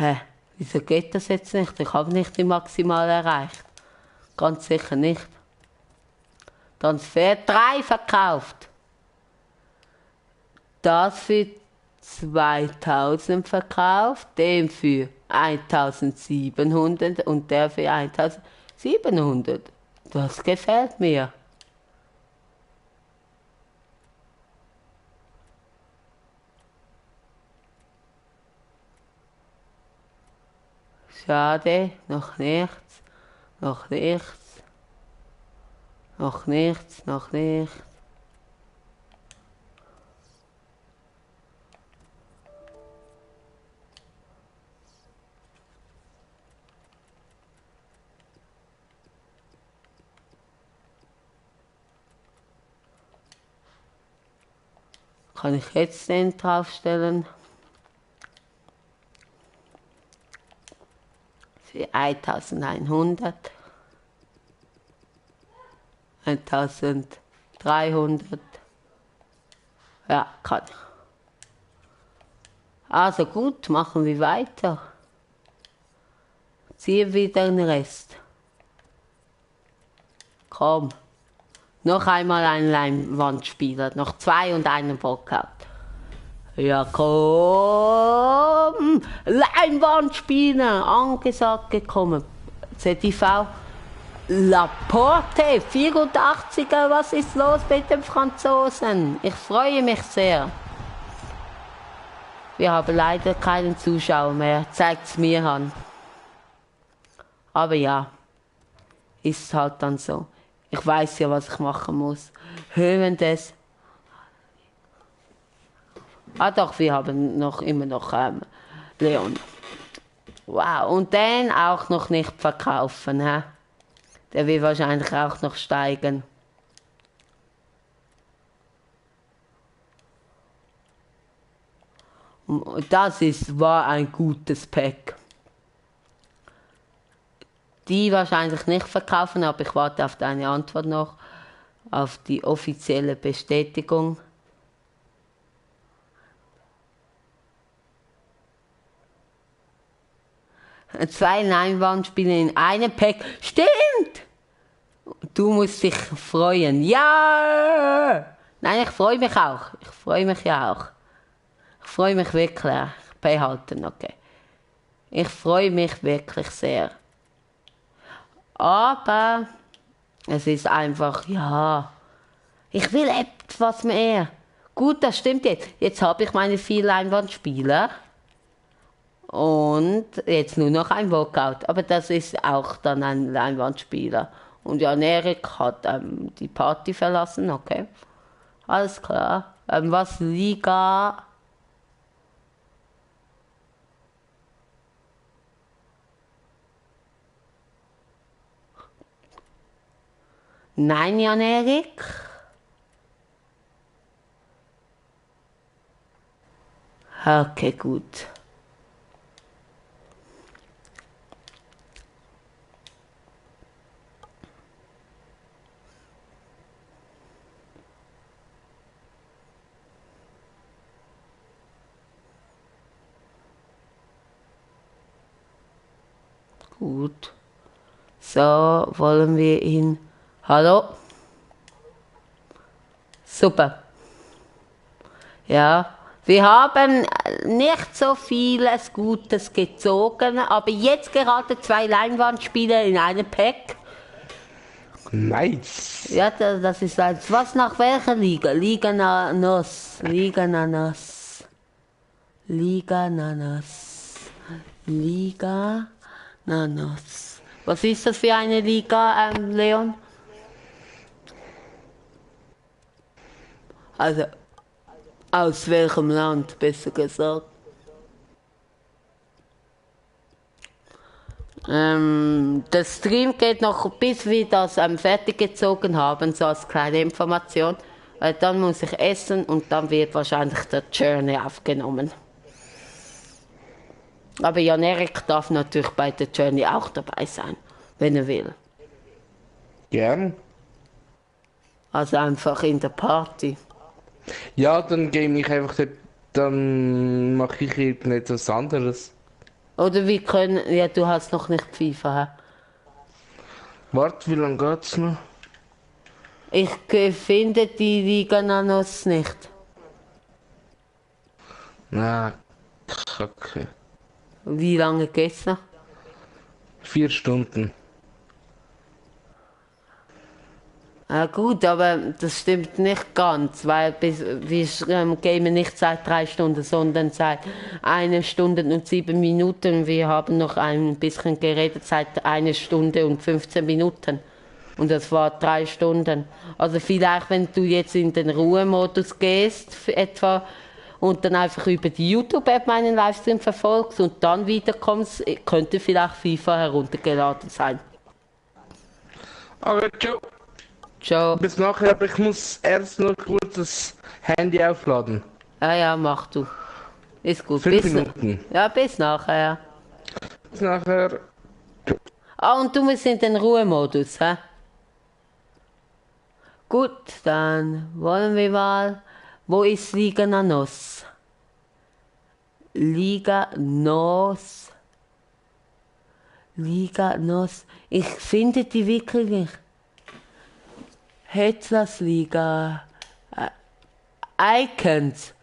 Speaker 1: Hä? Wieso geht das jetzt nicht? Ich habe nicht die Maximal erreicht. Ganz sicher nicht. Transfer 3 verkauft. Das für 2000 verkauft, den für 1700 und der für 1700. Das gefällt mir. Schade, noch nichts, noch nichts, noch nichts, noch nichts. Kann ich jetzt den draufstellen? Für 1100, 1300. Ja, kann ich. Also gut, machen wir weiter. Ziehe wieder den Rest. Komm. Noch einmal ein Leinwandspieler. Noch 2 und einen Walkout. Ja, komm! Leinwandspieler! Angesagt gekommen. ZTV. Laporte, 84er, was ist los mit den Franzosen? Ich freue mich sehr. Wir haben leider keinen Zuschauer mehr, zeigt's mir an. Aber ja, ist halt dann so. Ich weiß ja, was ich machen muss. Hören des. Ah doch, wir haben immer noch Leon. Wow, und den auch noch nicht verkaufen, hä? Der will wahrscheinlich auch noch steigen. Das war ein gutes Pack. Die wahrscheinlich nicht verkaufen, aber ich warte auf deine Antwort noch, auf die offizielle Bestätigung. Zwei Leinwandspiele in einem Pack. Stimmt! Du musst dich freuen. Ja! Nein, ich freue mich auch. Ich freue mich ja auch. Ich freue mich wirklich. Behalten, okay. Ich freue mich wirklich sehr. Aber es ist einfach, ja, ich will etwas mehr. Gut, das stimmt jetzt. Jetzt habe ich meine 4 Leinwandspieler. Und jetzt nur noch ein Walkout. Aber das ist auch dann ein Leinwandspieler. Und Jan Erik hat die Party verlassen, okay. Alles klar. Was Liga? Nein, Jan Erik. Okay, gut. Gut. So, wollen wir ihn... Hallo? Super. Ja, wir haben nicht so vieles Gutes gezogen, aber jetzt gerade 2 Leinwandspiele in einem Pack.
Speaker 2: Nice.
Speaker 1: Ja, das ist eins. Was nach welcher Liga? Liga Nanos. Liga Nanos. Liga Nanos. Liga Nanos. Was ist das für eine Liga, Leon? Also, aus welchem Land, besser gesagt? Der Stream geht noch, bis wir das fertig gezogen haben, so als kleine Information. Weil dann muss ich essen und dann wird wahrscheinlich der Journey aufgenommen. Aber Jan Erik darf natürlich bei der Journey auch dabei sein, wenn er will.
Speaker 2: Gern.
Speaker 1: Also einfach in der Party.
Speaker 2: Ja, dann gehe ich einfach dort, dann mache ich irgendetwas anderes.
Speaker 1: Oder wir können, ja, du hast noch nicht FIFA, hä?
Speaker 2: Warte, wie lange geht's noch?
Speaker 1: Ich finde die Liga Nanos nicht.
Speaker 2: Na, kacke.
Speaker 1: Wie lange geht's noch?
Speaker 2: 4 Stunden.
Speaker 1: Ah, gut, aber das stimmt nicht ganz, weil wir gamen nicht seit 3 Stunden, sondern seit 1 Stunde und 7 Minuten. Wir haben noch ein bisschen geredet seit 1 Stunde und 15 Minuten. Und das war 3 Stunden. Also vielleicht, wenn du jetzt in den Ruhemodus gehst, etwa, und dann einfach über die YouTube-App meinen Livestream verfolgst und dann wiederkommst, könnte vielleicht FIFA heruntergeladen sein.
Speaker 2: Okay, ciao.
Speaker 1: Ciao.
Speaker 2: Bis nachher, aber ich muss erst noch kurz das Handy aufladen.
Speaker 1: Ja, mach du. Ist gut.
Speaker 2: 5 Minuten.
Speaker 1: Ja, bis nachher. Ja.
Speaker 2: Bis nachher.
Speaker 1: Ah, und du bist in den Ruhemodus, hä? Gut, dann wollen wir mal. Wo ist Liga Nanos? Liga Nos. Liga Nos. Ich finde die wirklich nicht. Hetzlers Liga. Icons.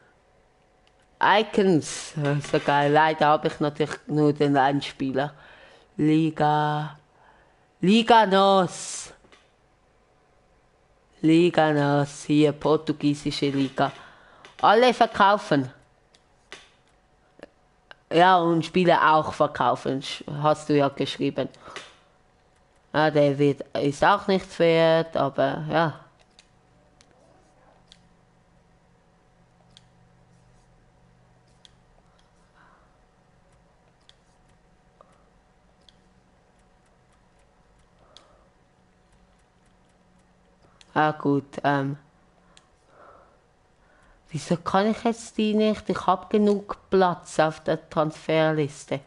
Speaker 1: Icons. So geil. Leider habe ich natürlich nur den einen Spieler. Liga Nos. Liga Nos. Hier, portugiesische Liga. Alle verkaufen. Ja, und Spiele auch verkaufen. Hast du ja geschrieben. Ja, der ist auch nichts wert, aber ja. Ah gut, wieso kann ich jetzt die nicht? Ich habe genug Platz auf der Transferliste.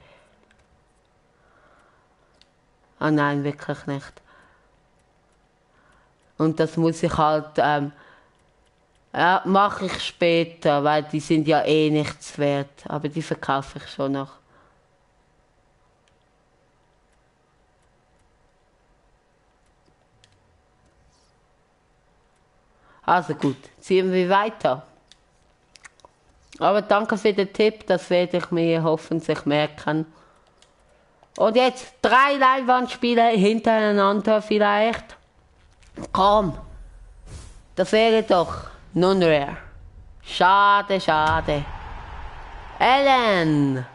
Speaker 1: Ah nein, wirklich nicht. Und das muss ich halt, ja, mache ich später, weil die sind ja eh nichts wert. Aber die verkaufe ich schon noch. Also gut, ziehen wir weiter. Aber danke für den Tipp, das werde ich mir hoffentlich merken. Und jetzt 3 Leinwandspiele hintereinander vielleicht. Komm, das wäre doch non-rare. Schade, schade. Ellen,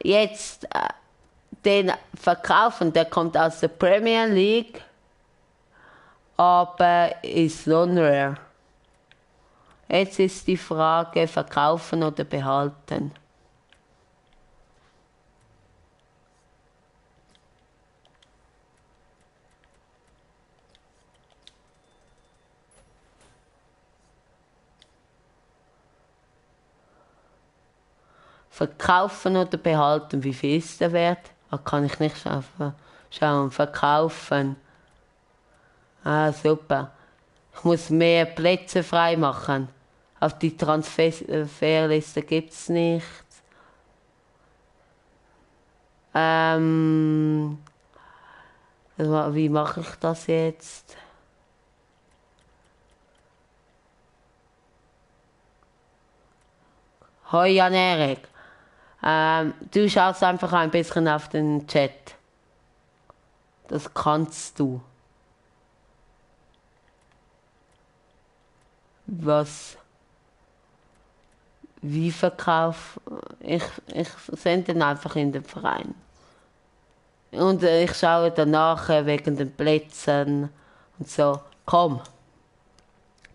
Speaker 1: jetzt den verkaufen, der kommt aus der Premier League, aber ist non-rare. Jetzt ist die Frage, verkaufen oder behalten. Verkaufen oder behalten, wie viel ist der Wert? Ah, kann ich nicht schauen. Verkaufen. Ah, super. Ich muss mehr Plätze freimachen. Auf die Transferliste gibt es nichts. Wie mache ich das jetzt? Hoi Jan-Erik. Du schaust einfach ein bisschen auf den Chat. Das kannst du. Was? Wie Verkauf? Ich sende den einfach in den Verein. Und ich schaue danach wegen den Plätzen und so. Komm.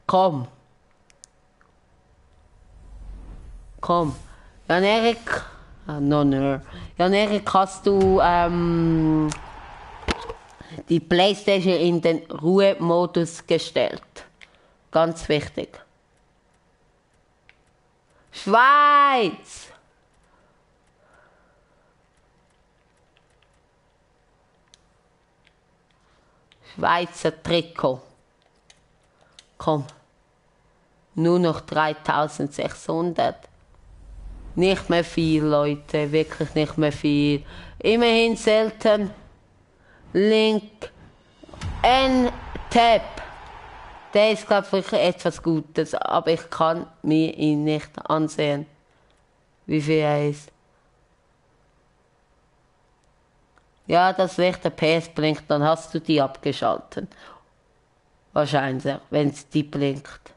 Speaker 1: Komm. Komm. Jan-Erik. No. Jan-Erik, hast du die Playstation in den Ruhemodus gestellt? Ganz wichtig. Schweiz! Schweizer Trikot. Komm. Nur noch 3600. Nicht mehr viel, Leute. Wirklich nicht mehr viel. Immerhin selten. Link. N-Tab. Der ist, glaube ich, etwas Gutes. Aber ich kann mir ihn nicht ansehen. Wie viel er ist. Ja, das Licht der PS blinkt, dann hast du die abgeschaltet. Wahrscheinlich, wenn es die blinkt.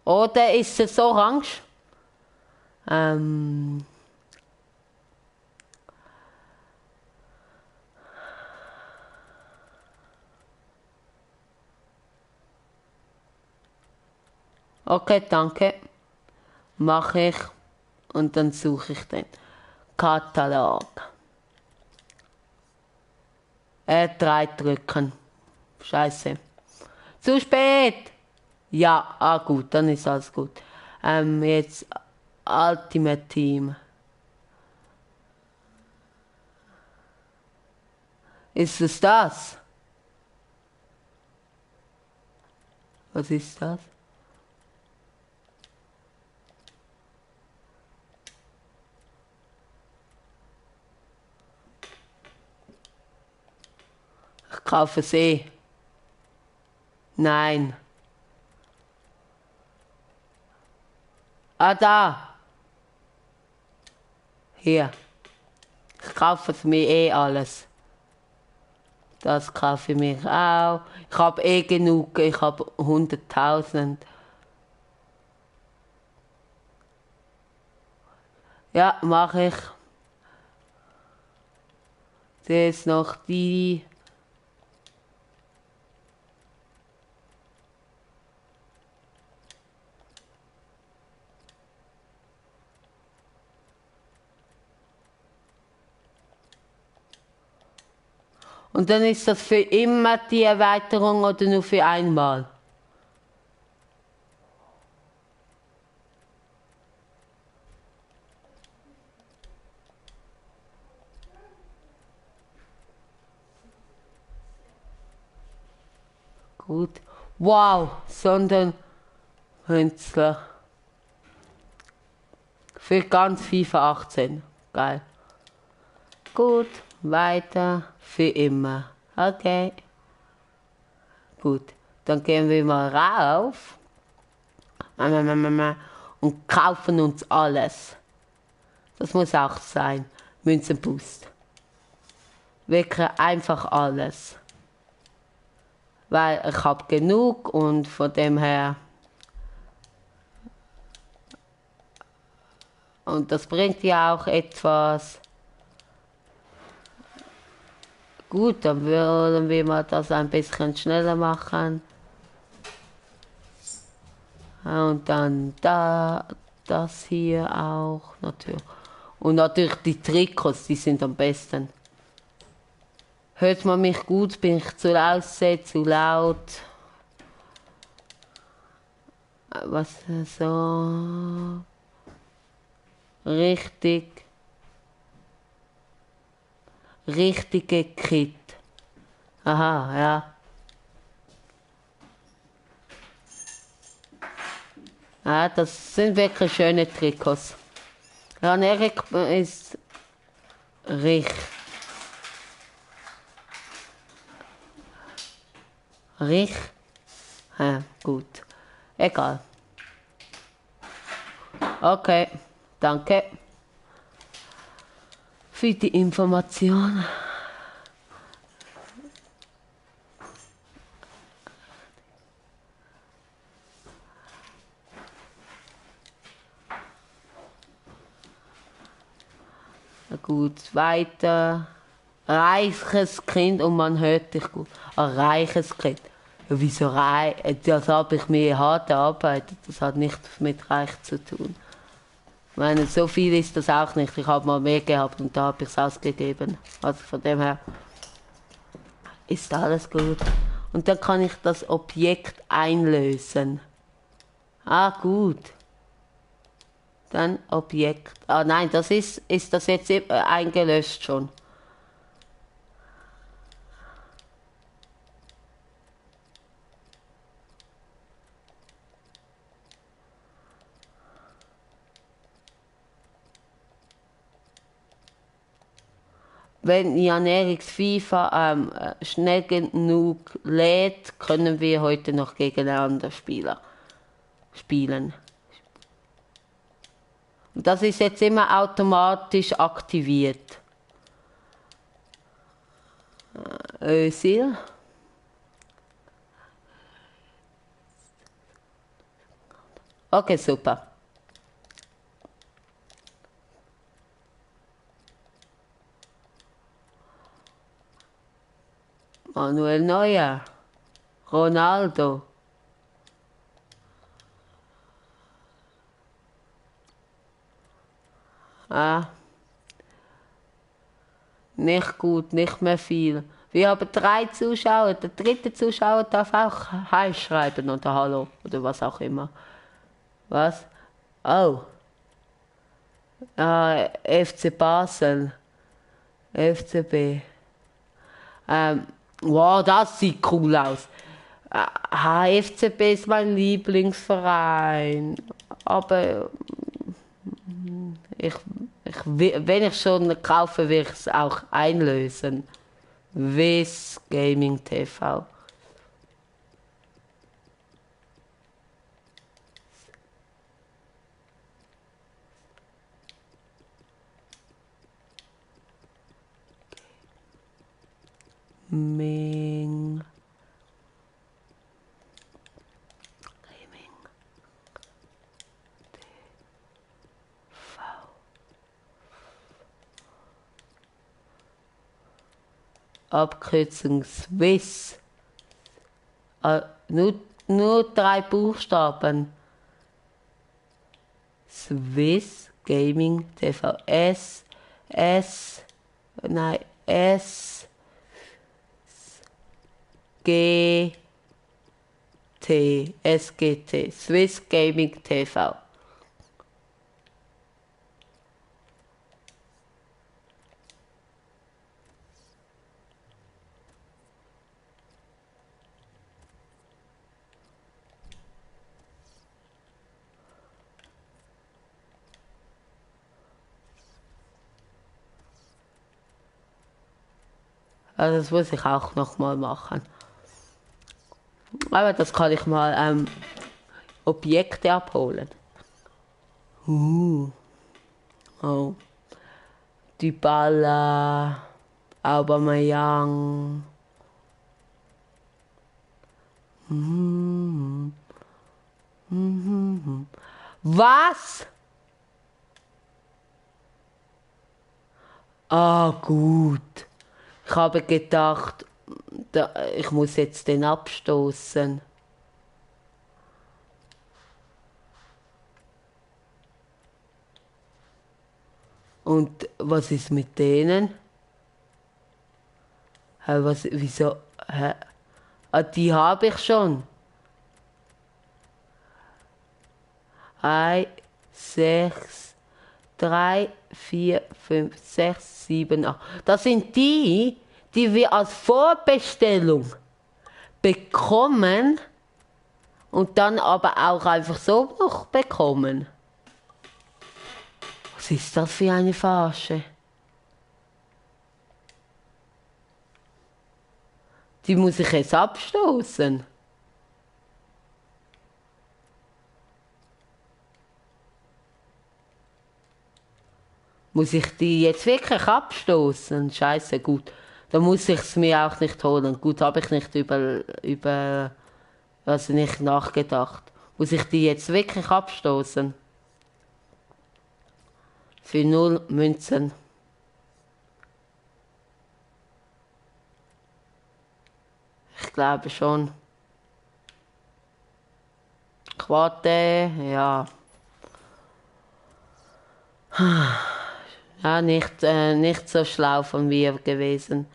Speaker 1: Oder ist es orange? Okay, danke. Mache ich. Und dann suche ich den Katalog. R3 drücken. Scheiße. Zu spät! Ja, gut, dann ist alles gut. Jetzt Ultimate Team. Ist es das? Was ist das? Ich kaufe sie. Nein. Da. Hier. Ich kaufe für mich alles. Das kaufe ich mir auch. Ich habe genug. Ich habe 100.000. Ja, mache ich. Jetzt noch die. Und dann ist das für immer die Erweiterung oder nur für einmal? Gut. Wow, Sonderkünstler. Für ganz FIFA 18. Geil. Gut, weiter. Für immer. Okay. Gut, dann gehen wir mal rauf. Und kaufen uns alles. Das muss auch sein. Münzenboost. Wirklich einfach alles. Weil ich habe genug und von dem her. Und das bringt ja auch etwas. Gut, dann würden wir mal das ein bisschen schneller machen. Und dann das hier auch natürlich. Und natürlich die Trikots, die sind am besten. Hört man mich gut? Bin ich zu leise, zu laut? Was so? Richtig. Richtige Kit. Aha, ja. Ja, das sind wirklich schöne Trikots. Jan-Erik ist Rich. Rich? Ja, gut. Egal. Okay, danke für die Information. Gut, weiter. Reiches Kind und man hört dich gut. Ein reiches Kind. Ja, wieso reich? Das habe ich mir hart erarbeitet. Das hat nichts mit reich zu tun. Ich meine, so viel ist das auch nicht. Ich habe mal mehr gehabt und da habe ich es ausgegeben. Also von dem her ist alles gut. Und dann kann ich das Objekt einlösen. Ah, gut. Dann Objekt. Ah nein, das ist das jetzt eingelöst schon. Wenn Janeriks FIFA schnell genug lädt, können wir heute noch gegeneinander spielen. Und das ist jetzt immer automatisch aktiviert. Özil. Okay, super. Manuel Neuer. Ronaldo. Ah. Nicht gut, nicht mehr viel. Wir haben 3 Zuschauer. Der dritte Zuschauer darf auch Hi schreiben oder Hallo oder was auch immer. Was? Oh. Ah, FC Basel. FCB. Wow, das sieht cool aus. FCB ist mein Lieblingsverein. Aber wenn ich schon kaufe, will ich es auch einlösen. Wiss Gaming TV. Gaming. Abkürzung Swiss. Nur 3 Buchstaben. Swiss Gaming TV. SGT. Swiss Gaming TV. Also das muss ich auch noch mal machen. Aber das kann ich mal Objekte abholen. Oh. Dybala, Aubameyang. Was? Ah, gut. Ich habe gedacht, ich muss jetzt den abstoßen. Und was ist mit denen? Wieso? Die habe ich schon. 1, 6, 3, 4, 5, 6, 7, 8. Das sind die wir als Vorbestellung bekommen und dann aber auch einfach so noch bekommen. Was ist das für eine Verarsche? Die muss ich jetzt abstoßen. Muss ich die jetzt wirklich abstoßen? Scheiße, gut. Dann muss ich es mir auch nicht holen. Gut, habe ich nicht also nicht nachgedacht. Muss ich die jetzt wirklich abstoßen? Für 0 Münzen. Ich glaube schon. Quarte, ja. Ja, nicht so schlau von mir gewesen.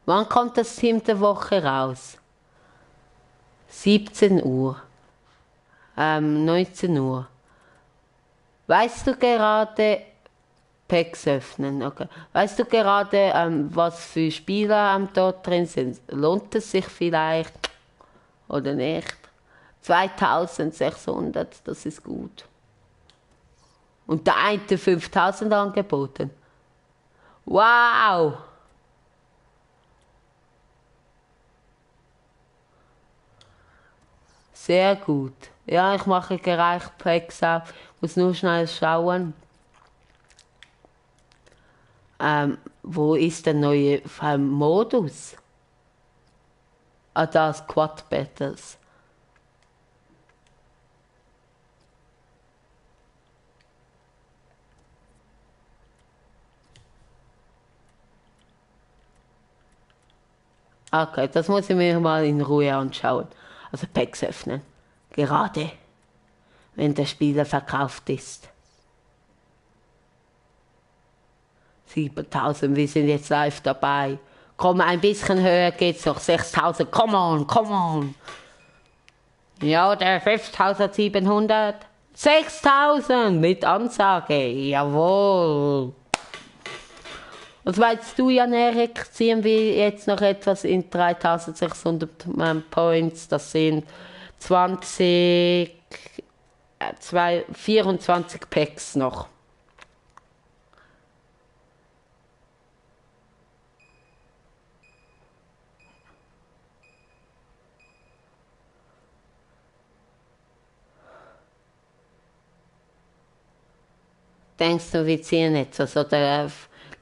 Speaker 1: Wann kommt das Team der Woche raus? 17 Uhr. 19 Uhr. Weißt du gerade, Packs öffnen, okay. Weißt du gerade, was für Spieler dort drin sind? Lohnt es sich vielleicht oder nicht? 2600, das ist gut. Und der eine 5000 angeboten. Wow! Sehr gut. Ja, ich mache gereicht Packs auf. Muss nur schnell schauen. Wo ist der neue Modus? Ah, da Squad Battles. Okay, das muss ich mir mal in Ruhe anschauen. Also Packs öffnen. Gerade wenn der Spieler verkauft ist. 7000, wir sind jetzt live dabei. Komm, ein bisschen höher geht's noch. 6000, come on, come on. Ja, der 5700. 6000 mit Ansage, jawohl. Was meinst du, Jan-Erik? Ziehen wir jetzt noch etwas in 3600 Points? Das sind 24 Packs noch. Denkst du, wir ziehen etwas? Oder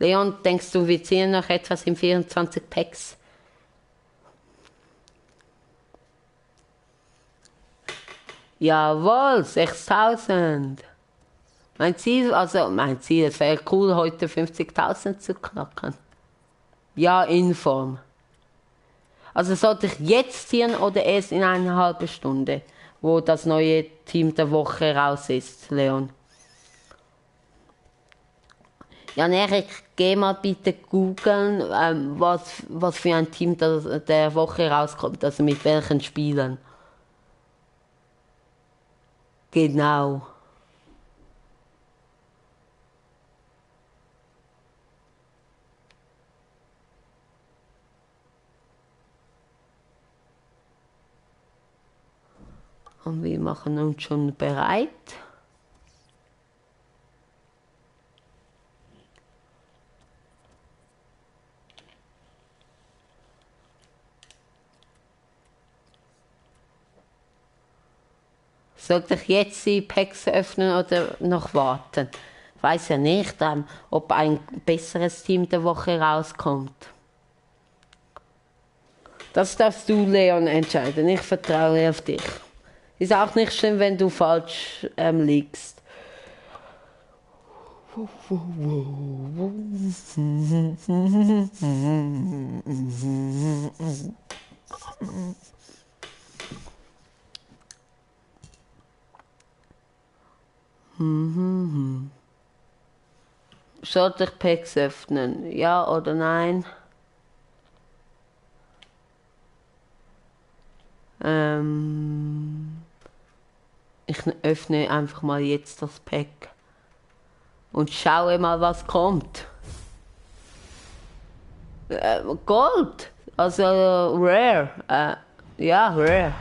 Speaker 1: Leon, denkst du, wir ziehen noch etwas in 24 Packs? Jawohl, 6000. Mein Ziel es wäre cool, heute 50.000 zu knacken. Ja, in Form. Also sollte ich jetzt ziehen oder erst in einer halben Stunde, wo das neue Team der Woche raus ist, Leon? Jan-Erik, geh mal bitte googeln, was für ein Team der Woche rauskommt, also mit welchen Spielern. Genau. Und wir machen uns schon bereit. Sollte ich jetzt die Packs öffnen oder noch warten? Ich weiß ja nicht, ob ein besseres Team der Woche rauskommt. Das darfst du, Leon, entscheiden. Ich vertraue auf dich. Ist auch nicht schlimm, wenn du falsch liegst. Sollte ich Packs öffnen? Ja oder nein? Ich öffne einfach mal jetzt das Pack und schaue mal, was kommt. Gold, also Rare, ja, Rare.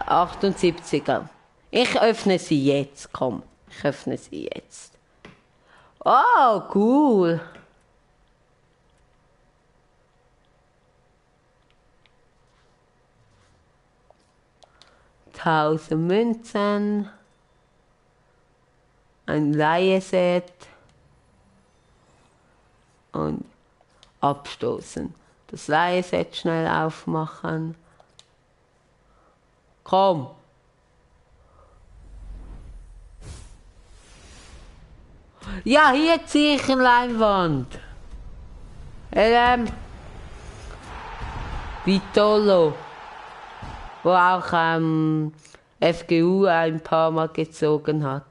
Speaker 1: 78er. Ich öffne sie jetzt, komm. Ich öffne sie jetzt. Oh, cool. Tausend Münzen. Ein Leihset. Und abstoßen. Das Leihset schnell aufmachen. Komm. Ja, hier ziehe ich eine Leinwand. Vitolo, wo auch FGU ein paar Mal gezogen hat.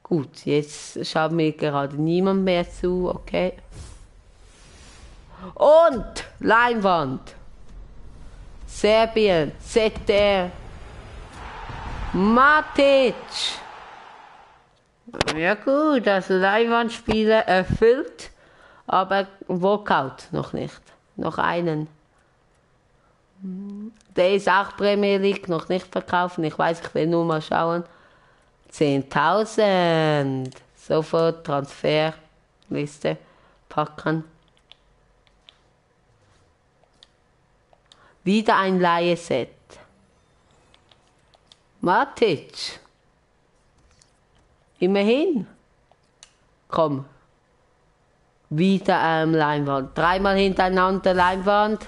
Speaker 1: Gut, jetzt schaut mir gerade niemand mehr zu, okay. Und Leinwand. Serbien, ZR. Matic. Ja gut, also Leinwandspiele erfüllt, aber Walkout noch nicht. Noch einen. Der ist auch Premier League, noch nicht verkaufen. Ich weiß, ich will nur mal schauen. 10.000. Sofort Transferliste packen. Wieder ein Leihset. Matic. Immerhin. Komm. Wieder Leinwand. Dreimal hintereinander Leinwand.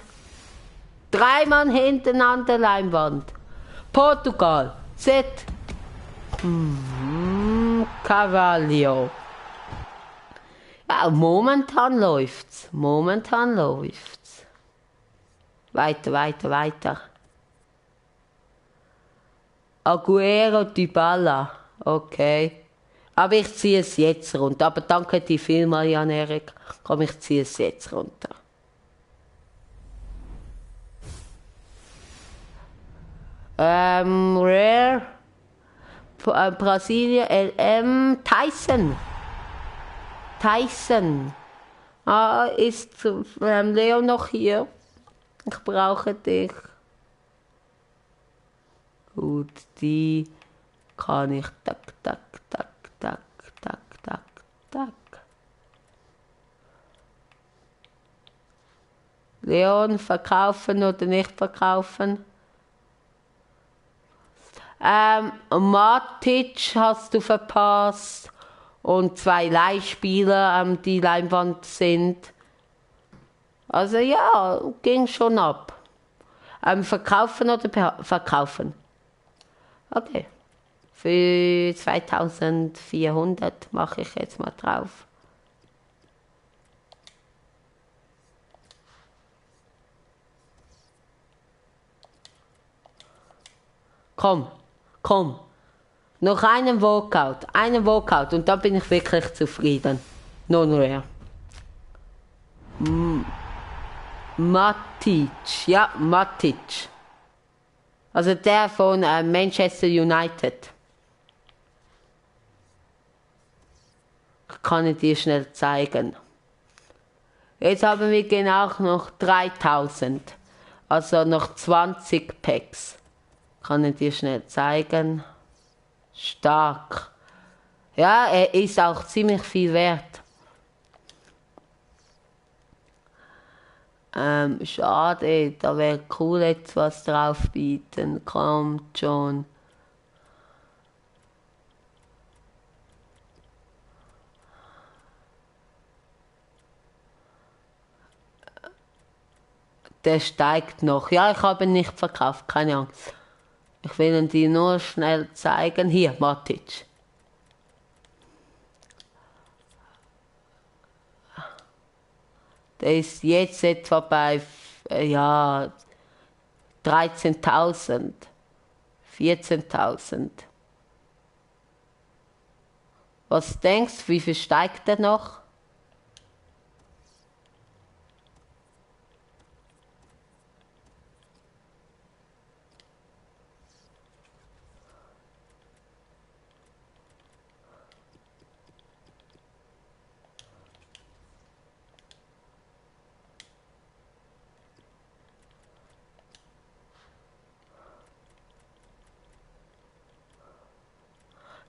Speaker 1: Dreimal hintereinander Leinwand. Portugal. Z. Carvalho. Ja, momentan läuft's. Momentan läuft's. Weiter, weiter, weiter. Aguero Dybala. Okay. Aber ich ziehe es jetzt runter. Aber danke dir vielmals, Jan-Erik. Komm, ich ziehe es jetzt runter. Rare. Brasilien, LM. Tyson. Tyson. Ah, ist Leo noch hier? Ich brauche dich. Gut, die kann ich tak, tak, tak, tak, tak, tak, tak. Leon, verkaufen oder nicht verkaufen? Matic hast du verpasst. Und 2 Leihspieler, die Leinwand sind. Also ja, ging schon ab. Verkaufen oder verkaufen? Okay. Für 2400 mache ich jetzt mal drauf. Komm, komm. Noch einen Walkout und dann bin ich wirklich zufrieden. Non-rare. Matic, ja, Matic. Also der von Manchester United. Kann ich dir schnell zeigen. Jetzt haben wir genau noch 3000. Also noch 20 Packs. Kann ich dir schnell zeigen. Stark. Ja, er ist auch ziemlich viel wert. Schade, da wäre cool etwas drauf bieten. Kommt schon. Der steigt noch. Ja, ich habe ihn nicht verkauft, keine Angst. Ich will ihn dir nur schnell zeigen. Hier, Matic. Der ist jetzt etwa bei, ja, 13.000, 14.000. Was denkst du, wie viel steigt der noch?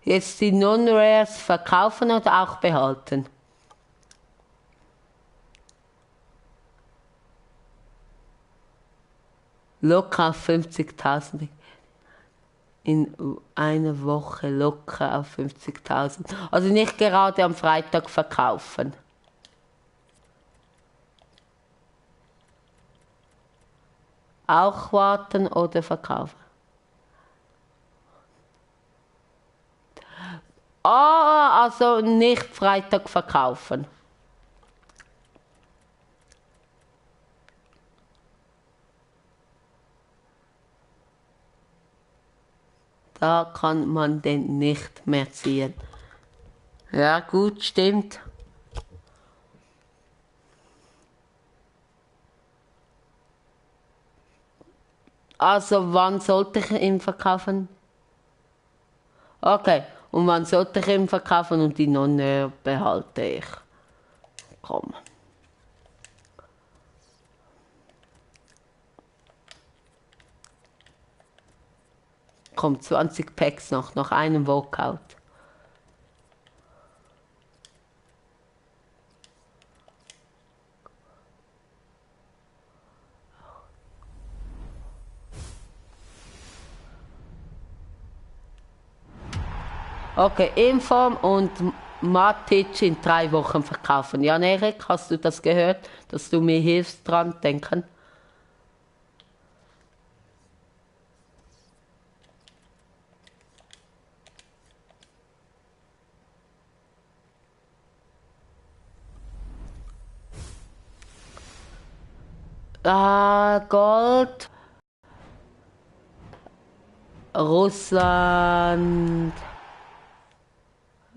Speaker 1: Jetzt die Non-Rares verkaufen oder auch behalten? Locker auf 50.000. In einer Woche locker auf 50.000. Also nicht gerade am Freitag verkaufen. Auch warten oder verkaufen? Ah, also nicht Freitag verkaufen. Da kann man den nicht mehr ziehen. Ja, gut, stimmt. Also, wann sollte ich ihn verkaufen? Okay, und wann sollte ich ihn verkaufen und die Nonne behalte ich? Komm. Komm, 20 Packs noch einen Walkout. Okay, Inform und Matic in 3 Wochen verkaufen. Jan Erik, hast du das gehört, dass du mir hilfst dran denken? Gold. Russland.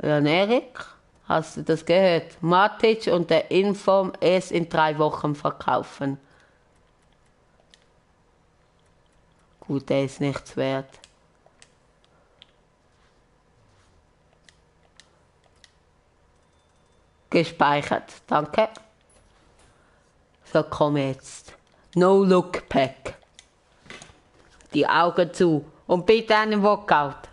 Speaker 1: Jan Erik, hast du das gehört? Matic und der Inform es in 3 Wochen verkaufen. Gut, der ist nichts wert. Gespeichert, danke. So, komm jetzt. No Look Pack. Die Augen zu. Und bitte einen Walkout.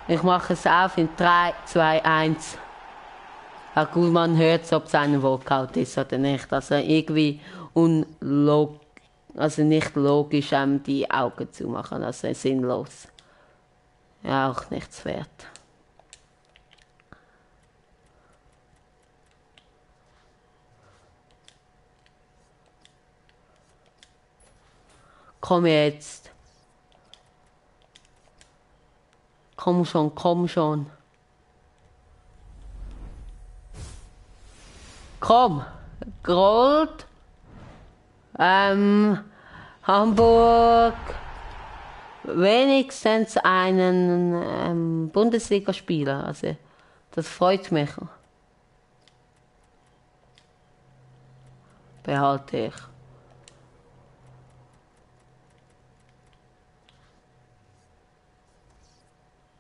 Speaker 1: Ich mache es auf in 3, 2, 1. Ja gut, man hört es, ob es ein Walkout ist oder nicht. Also irgendwie also nicht logisch, die Augen zu machen. Also sinnlos. Ja, auch nichts wert. Komm jetzt. Komm schon, komm schon. Komm. Gold. Hamburg. Wenigstens einen Bundesligaspieler. Also, das freut mich. Behalte ich.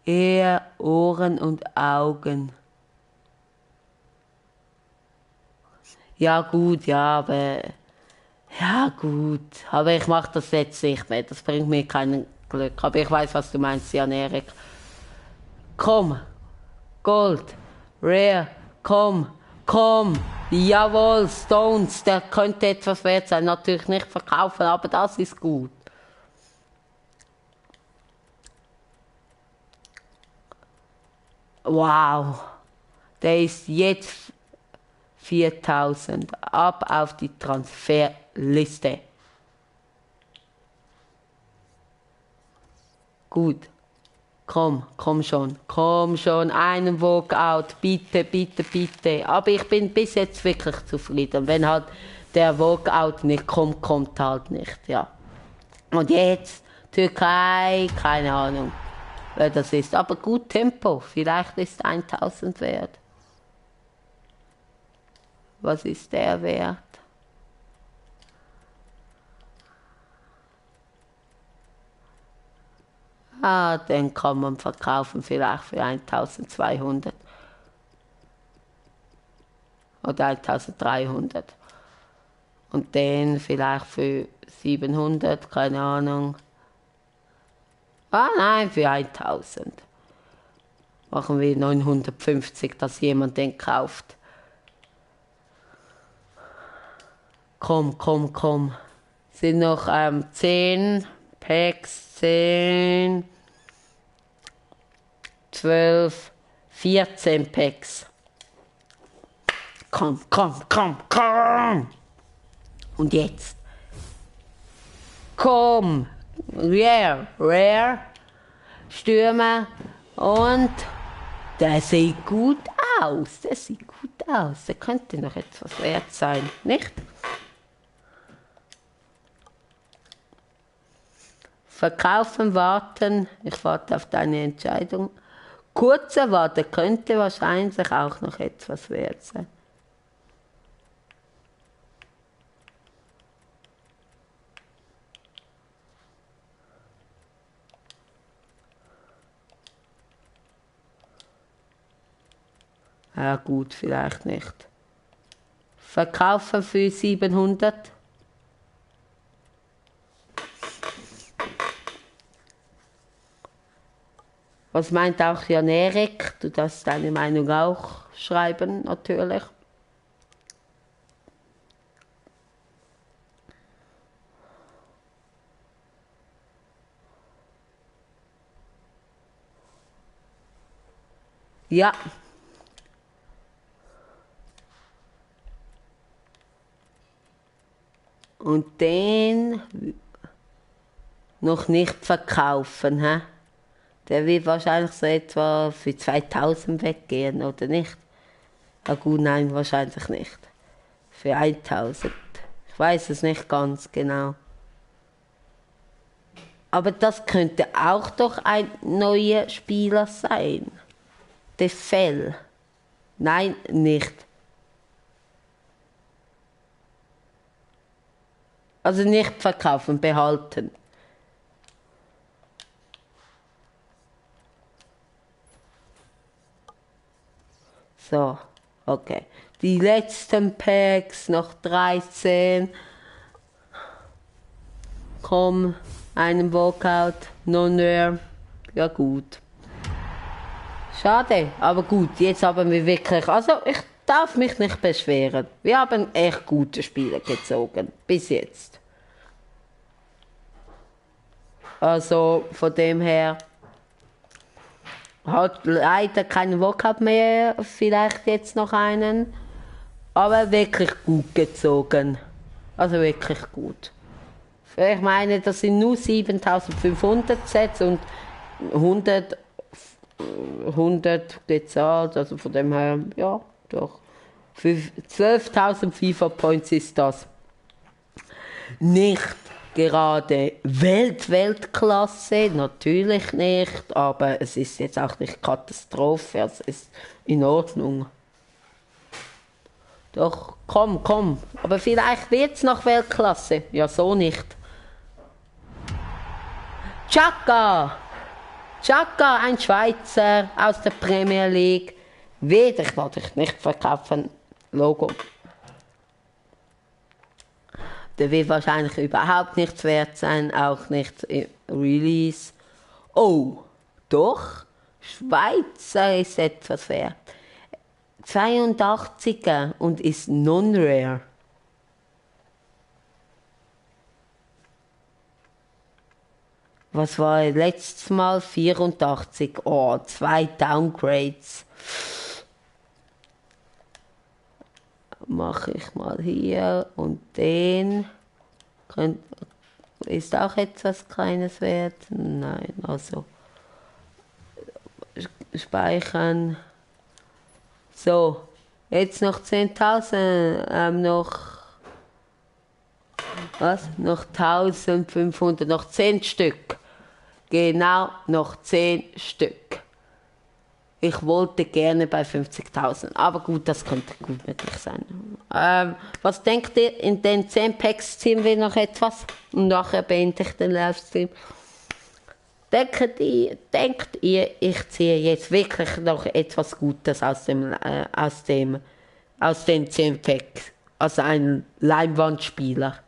Speaker 1: Eher Ohren und Augen. Ja gut, ja, aber... Ja gut, aber ich mache das jetzt nicht mehr. Das bringt mir kein Glück. Aber ich weiß, was du meinst, Jan Erik. Komm, Gold, Rare, komm, komm. Jawohl, Stones, der könnte etwas wert sein. Natürlich nicht verkaufen, aber das ist gut. Wow, der ist jetzt 4.000. Ab auf die Transferliste. Gut. Komm schon, einen Walkout, bitte, bitte, bitte. Aber ich bin bis jetzt wirklich zufrieden. Wenn halt der Walkout nicht kommt, kommt halt nicht, ja. Und jetzt Türkei, keine Ahnung, wer das ist. Aber gut Tempo, vielleicht ist 1.000 wert. Was ist der wert? Ah, den kann man verkaufen vielleicht für 1.200. oder 1300. Und dann vielleicht für 700, keine Ahnung. Ah nein, für 1000. Machen wir 950, dass jemand den kauft. Komm. Sind noch 10 Packs, 10, 12, 14 Packs. Komm. Und jetzt. Komm. Rare. Stürmer. Und der sieht gut aus. Der könnte noch etwas wert sein, nicht? Verkaufen, warten. Ich warte auf deine Entscheidung. Kurzer Warten könnte wahrscheinlich auch noch etwas wert sein. Ja gut, vielleicht nicht. Verkaufen für 700. Was meint auch Jan Erik? Du darfst deine Meinung auch schreiben, natürlich. Ja. Und den noch nicht verkaufen, hä? Der wird wahrscheinlich so etwa für 2000 weggehen, oder nicht? Ah gut, nein, wahrscheinlich nicht. Für 1000. Ich weiß es nicht ganz genau. Aber das könnte auch doch ein neuer Spieler sein. Der Fell. Nein, nicht. Also nicht verkaufen, behalten. So, okay. Die letzten Packs, noch 13. Komm, einen Walkout, Non-Rare. Ja gut. Schade, aber gut, jetzt haben wir wirklich... Also ich darf mich nicht beschweren. Wir haben echt gute Spiele gezogen, bis jetzt. Also von dem her... Hat leider keinen Walkout mehr, vielleicht jetzt noch einen. Aber wirklich gut gezogen. Also wirklich gut. Ich meine, das sind nur 7500 Sets und 100 gezahlt. Also von dem her, ja, doch. Für 12.000 FIFA Points ist das nicht gerade Weltklasse, natürlich nicht, aber es ist jetzt auch nicht Katastrophe, es ist in Ordnung. Doch, komm, aber vielleicht wird es noch Weltklasse, ja so nicht. Xhaka, ein Schweizer aus der Premier League, ich wollte ich nicht verkaufen, Logo. Der wird wahrscheinlich überhaupt nichts wert sein, auch nicht im Release. Oh, doch, Schweizer ist etwas wert. 82er und ist Non-Rare. Was war letztes Mal? 84. Oh, 2 Downgrades. Mache ich mal hier und den. Ist auch etwas Kleines wert? Nein, also speichern. So, jetzt noch 10.000, noch 1500, noch 10 Stück. Genau, noch 10 Stück. Ich wollte gerne bei 50.000, aber gut, das könnte gut möglich sein. Was denkt ihr, in den 10 Packs ziehen wir noch etwas? Und nachher beende ich den Livestream. Denkt ihr, ich ziehe jetzt wirklich noch etwas Gutes aus dem aus den 10 Packs. Also ein Leinwandspieler.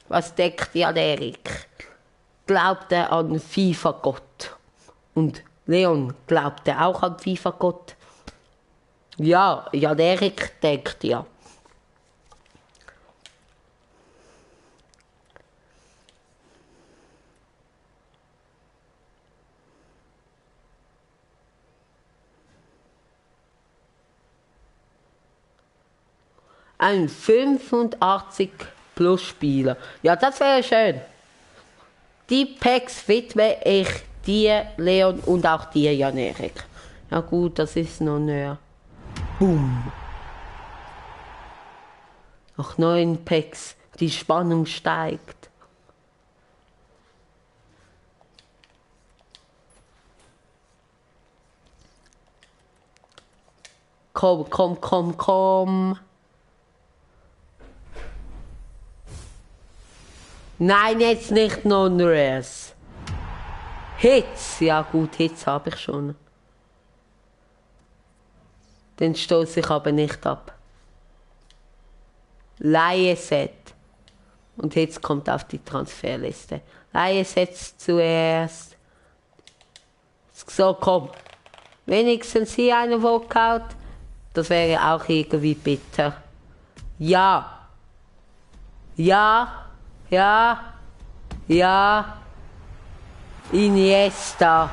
Speaker 1: Was denkt Jan Erik? Glaubt er an FIFA-Gott? Und Leon, glaubt er auch an FIFA-Gott? Ja, Jan Erik denkt ja. Ein 85 plus Spieler. Ja, das wäre schön. Die Packs widme ich dir, Leon, und auch dir, Jan Erik. Ja gut, das ist noch näher. Boom. Noch 9 Packs. Die Spannung steigt. Komm, komm, komm, komm. Nein, jetzt nicht Non-Rares. Hits. Ja gut, Hits habe ich schon. Den stoße ich aber nicht ab. Leihe-Set. Und jetzt kommt auf die Transferliste. Leihe-Sets zuerst. So, komm. Wenigstens hier eine Walkout. Das wäre auch irgendwie bitter. Ja. Ja. Ja. Ja. Iniesta.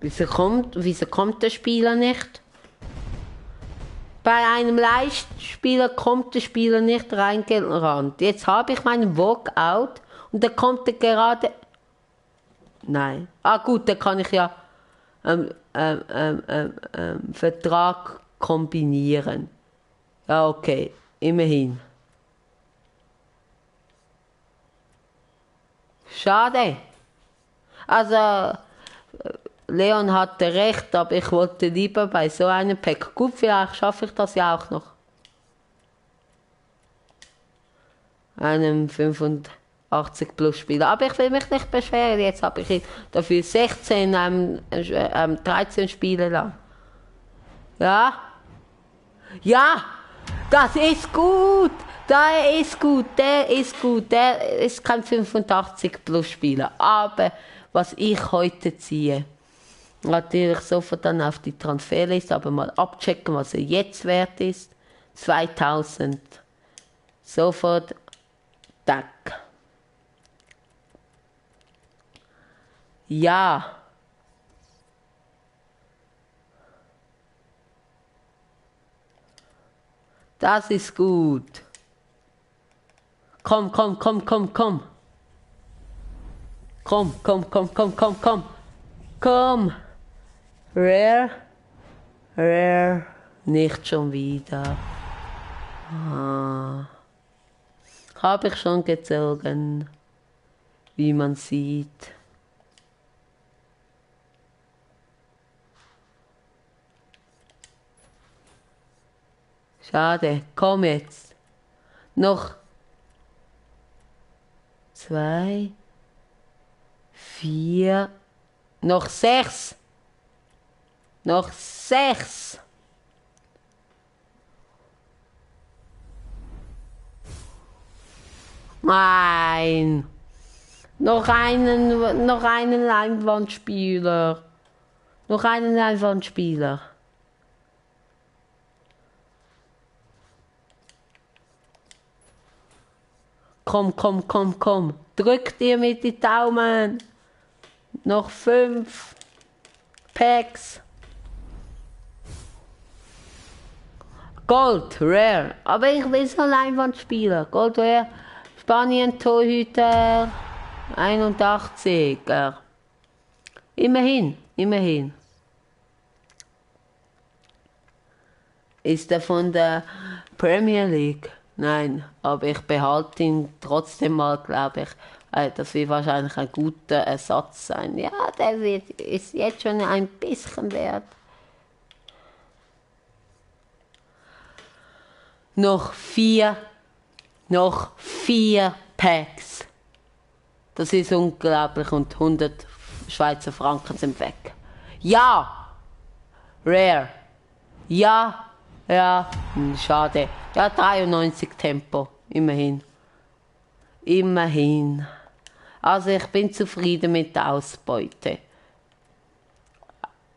Speaker 1: Wieso kommt der Spieler nicht? Bei einem Leihspieler kommt der Spieler nicht reingerannt. Jetzt habe ich meinen Walkout und da kommt er gerade... Nein. Ah gut, da kann ich ja Vertrag kombinieren. Ja, okay. Immerhin. Schade. Also... Leon hatte recht, aber ich wollte lieber bei so einem Pack. Gut, vielleicht schaffe ich das ja auch noch. Einem 85 plus Spieler. Aber ich will mich nicht beschweren. Jetzt habe ich dafür 13 Spiele lang. Ja? Ja! Das ist gut! Der ist gut, der ist gut. Der ist kein 85 plus Spieler. Aber was ich heute ziehe, natürlich sofort dann auf die Transferliste, aber mal abchecken, was er jetzt wert ist. 2000. Sofort. Tack. Ja. Das ist gut. Komm, komm, komm, komm, komm. Komm, komm, komm, komm, komm, komm. Komm. Rare. Rare. Nicht schon wieder. Ah. Habe ich schon gezogen. Wie man sieht. Schade. Komm jetzt. Noch 2, 4, noch 6. Noch 6. Nein. Noch einen Leinwandspieler. Noch einen Leinwandspieler. Komm, komm, komm, komm. Drück dir mit die Daumen. Noch 5 Packs. Gold, Rare. Aber ich will so Leinwandspieler. Gold, Rare. Spanien, Torhüter. 81. Immerhin. Ist er von der Premier League? Nein, aber ich behalte ihn trotzdem mal, glaube ich. Das wird wahrscheinlich ein guter Ersatz sein. Ja, ist jetzt schon ein bisschen wert. Noch vier Packs. Das ist unglaublich und 100 Schweizer Franken sind weg. Ja! Rare. Ja, schade. Ja, 93 Tempo, immerhin. Also ich bin zufrieden mit der Ausbeute.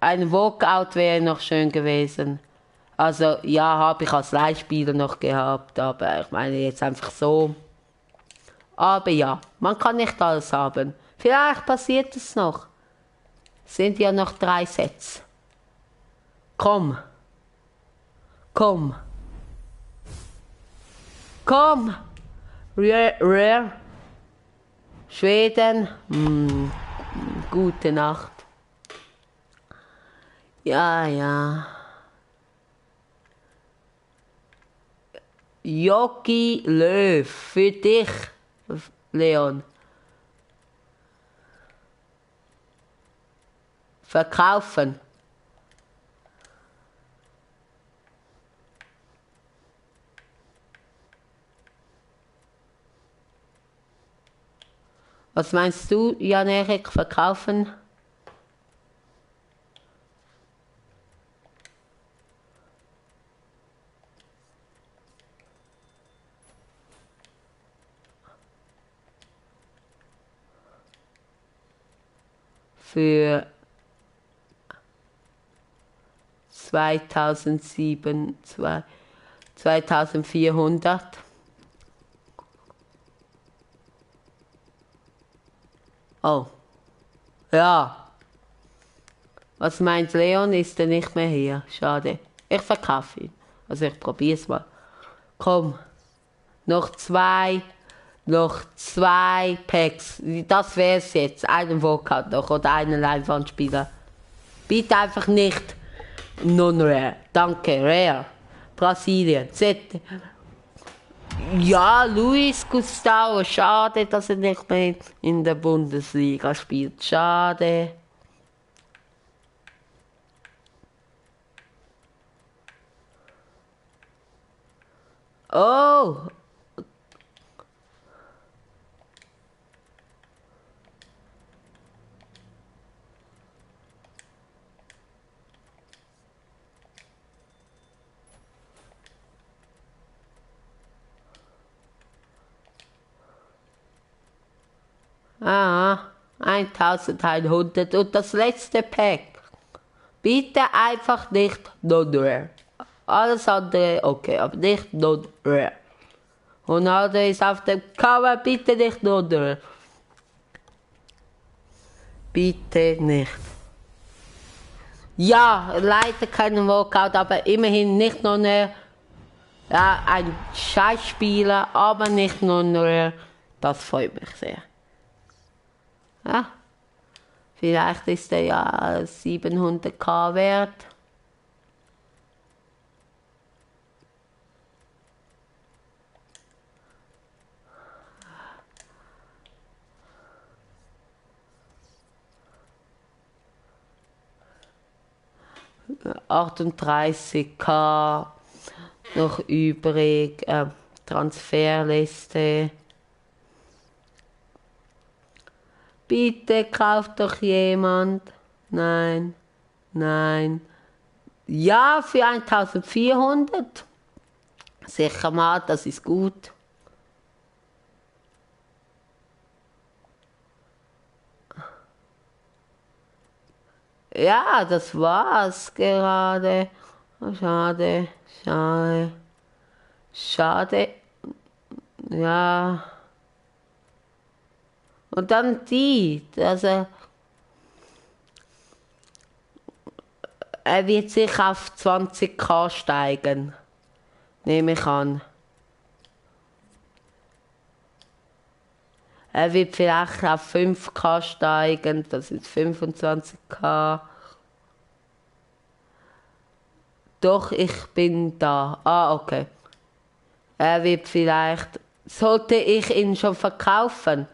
Speaker 1: Ein Walkout wäre noch schön gewesen. Also ja, habe ich als Leihspieler noch gehabt, aber ich meine jetzt einfach so. Aber ja, man kann nicht alles haben. Vielleicht passiert es noch. Sind ja noch 3 Sets. Komm. Rare. Schweden. Gute Nacht. Ja. Jogi Löw. Für dich, Leon. Verkaufen. Was meinst du, Jan-Erik, verkaufen? Für 2400. Oh. Ja. Was meint Leon, ist er nicht mehr hier. Schade. Ich verkaufe ihn. Also ich probiere es mal. Komm. Noch zwei Packs. Das wäre es jetzt. Einen Walkout noch oder einen Leinwandspieler. Bitte einfach nicht Non-Rare. Danke, Rare. Brasilien. Z. Ja, Luis Gustavo. Schade, dass er nicht mehr in der Bundesliga spielt. Schade. Oh. Ah, 1100 und das letzte Pack. Bitte einfach nicht Non-Rare. Alles andere okay, aber nicht Non-Rare. Ronaldo ist auf dem Cover, bitte nicht Non-Rare. Bitte nicht. Ja, leider keinen Walkout, aber immerhin nicht Non-Rare. Ja, ein Scheißspieler, aber nicht Non-Rare. Das freut mich sehr. Ja, vielleicht ist er ja 700.000 wert. $38.000 noch übrig. Transferliste. Bitte kauft doch jemand. Nein. Ja, für 1400. Sicher mal, das ist gut. Ja, das war's gerade. Schade. Ja. Und dann also er wird sicher auf 20.000 steigen, nehme ich an. Er wird vielleicht auf 5K steigen, das ist 25K. Doch, ich bin da. Ah, okay. Er wird vielleicht... Sollte ich ihn schon verkaufen?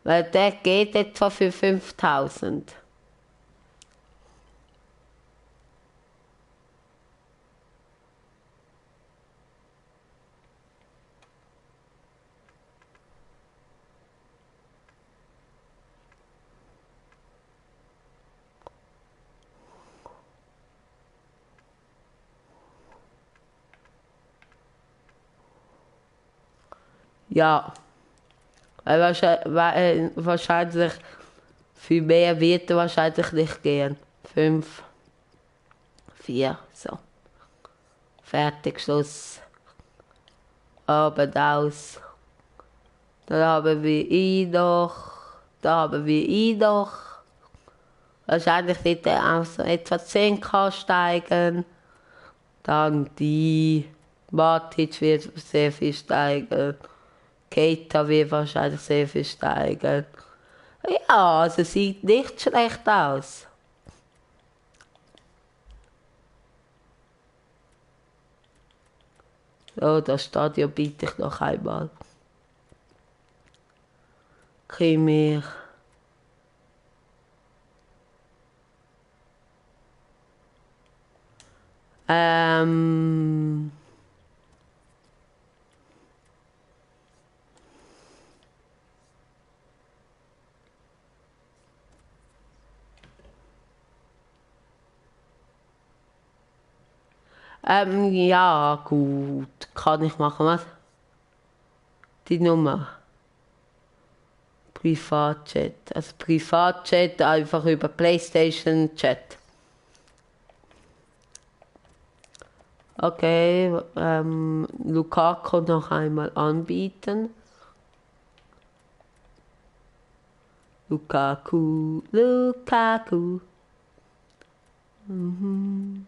Speaker 1: Weil der geht etwa für 5.000. Ja, weil wahrscheinlich viel mehr wird er wahrscheinlich nicht gehen. 5, 4, so. Fertig, Schluss. Abend aus. Dann haben wir ihn noch. Da haben wir ihn noch. Wahrscheinlich wird er auf so etwa 10K steigen. Dann die Matic wird sehr viel steigen. Keita wird wahrscheinlich sehr viel steigen. Ja, also sieht nicht schlecht aus. So, das Stadion biete ich noch einmal. Kimmich. Ähm... ja, gut. Kann ich machen, was? Die Nummer. Privatchat. Also Privatchat einfach über PlayStation Chat. Okay, Lukaku noch einmal anbieten. Lukaku. Mhm.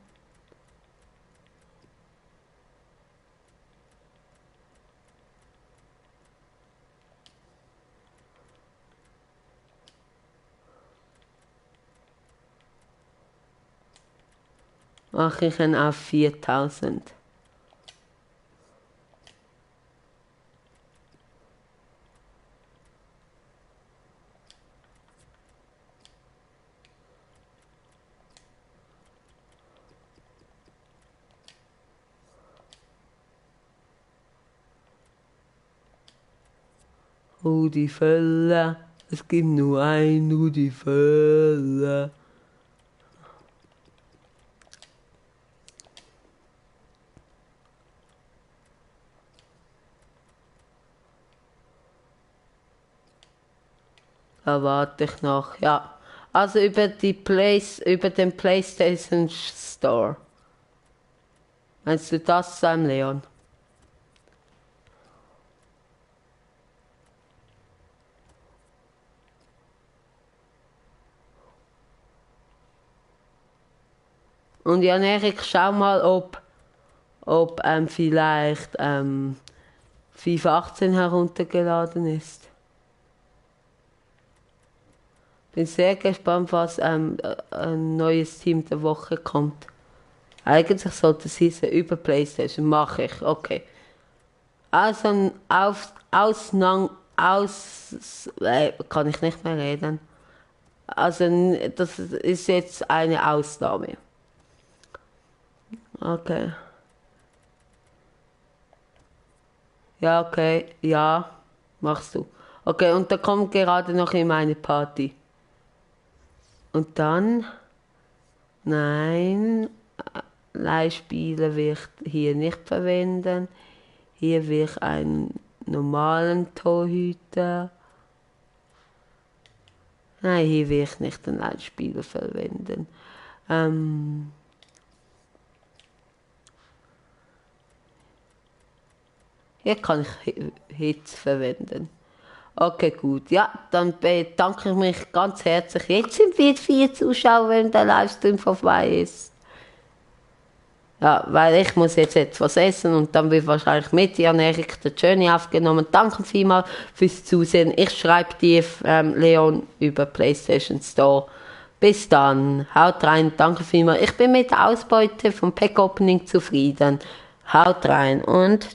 Speaker 1: Mache ich ihn auf 4.000. Rudi Völler. Es gibt nur ein Rudi Völler. Da warte ich noch, ja. Also über den PlayStation Store. Meinst du das, Sam Leon? Und Jan Erik, schau mal, ob vielleicht FIFA 18 heruntergeladen ist. Bin sehr gespannt, was ein neues Team der Woche kommt. Eigentlich sollte es hießen über PlayStation. Mache ich, okay. Also kann ich nicht mehr reden. Also das ist jetzt eine Ausnahme. Okay. Ja, okay. Ja, machst du. Okay, und da kommt gerade noch in meine Party. Und dann, nein, Leihspieler will ich hier nicht verwenden. Hier will ich einen normalen Torhüter. Nein, hier will ich nicht einen Leihspieler verwenden. Hier kann ich Hits verwenden. Okay, gut. Ja, dann bedanke ich mich ganz herzlich. Jetzt sind wir 4 Zuschauer, wenn der Livestream vorbei ist. Ja, weil ich muss jetzt etwas essen und dann wird wahrscheinlich mit die Ernährung der Journey aufgenommen. Danke vielmals fürs Zusehen. Ich schreibe dir, Leon, über PlayStation Store. Bis dann. Haut rein. Danke vielmals. Ich bin mit der Ausbeute vom Pack Opening zufrieden. Haut rein und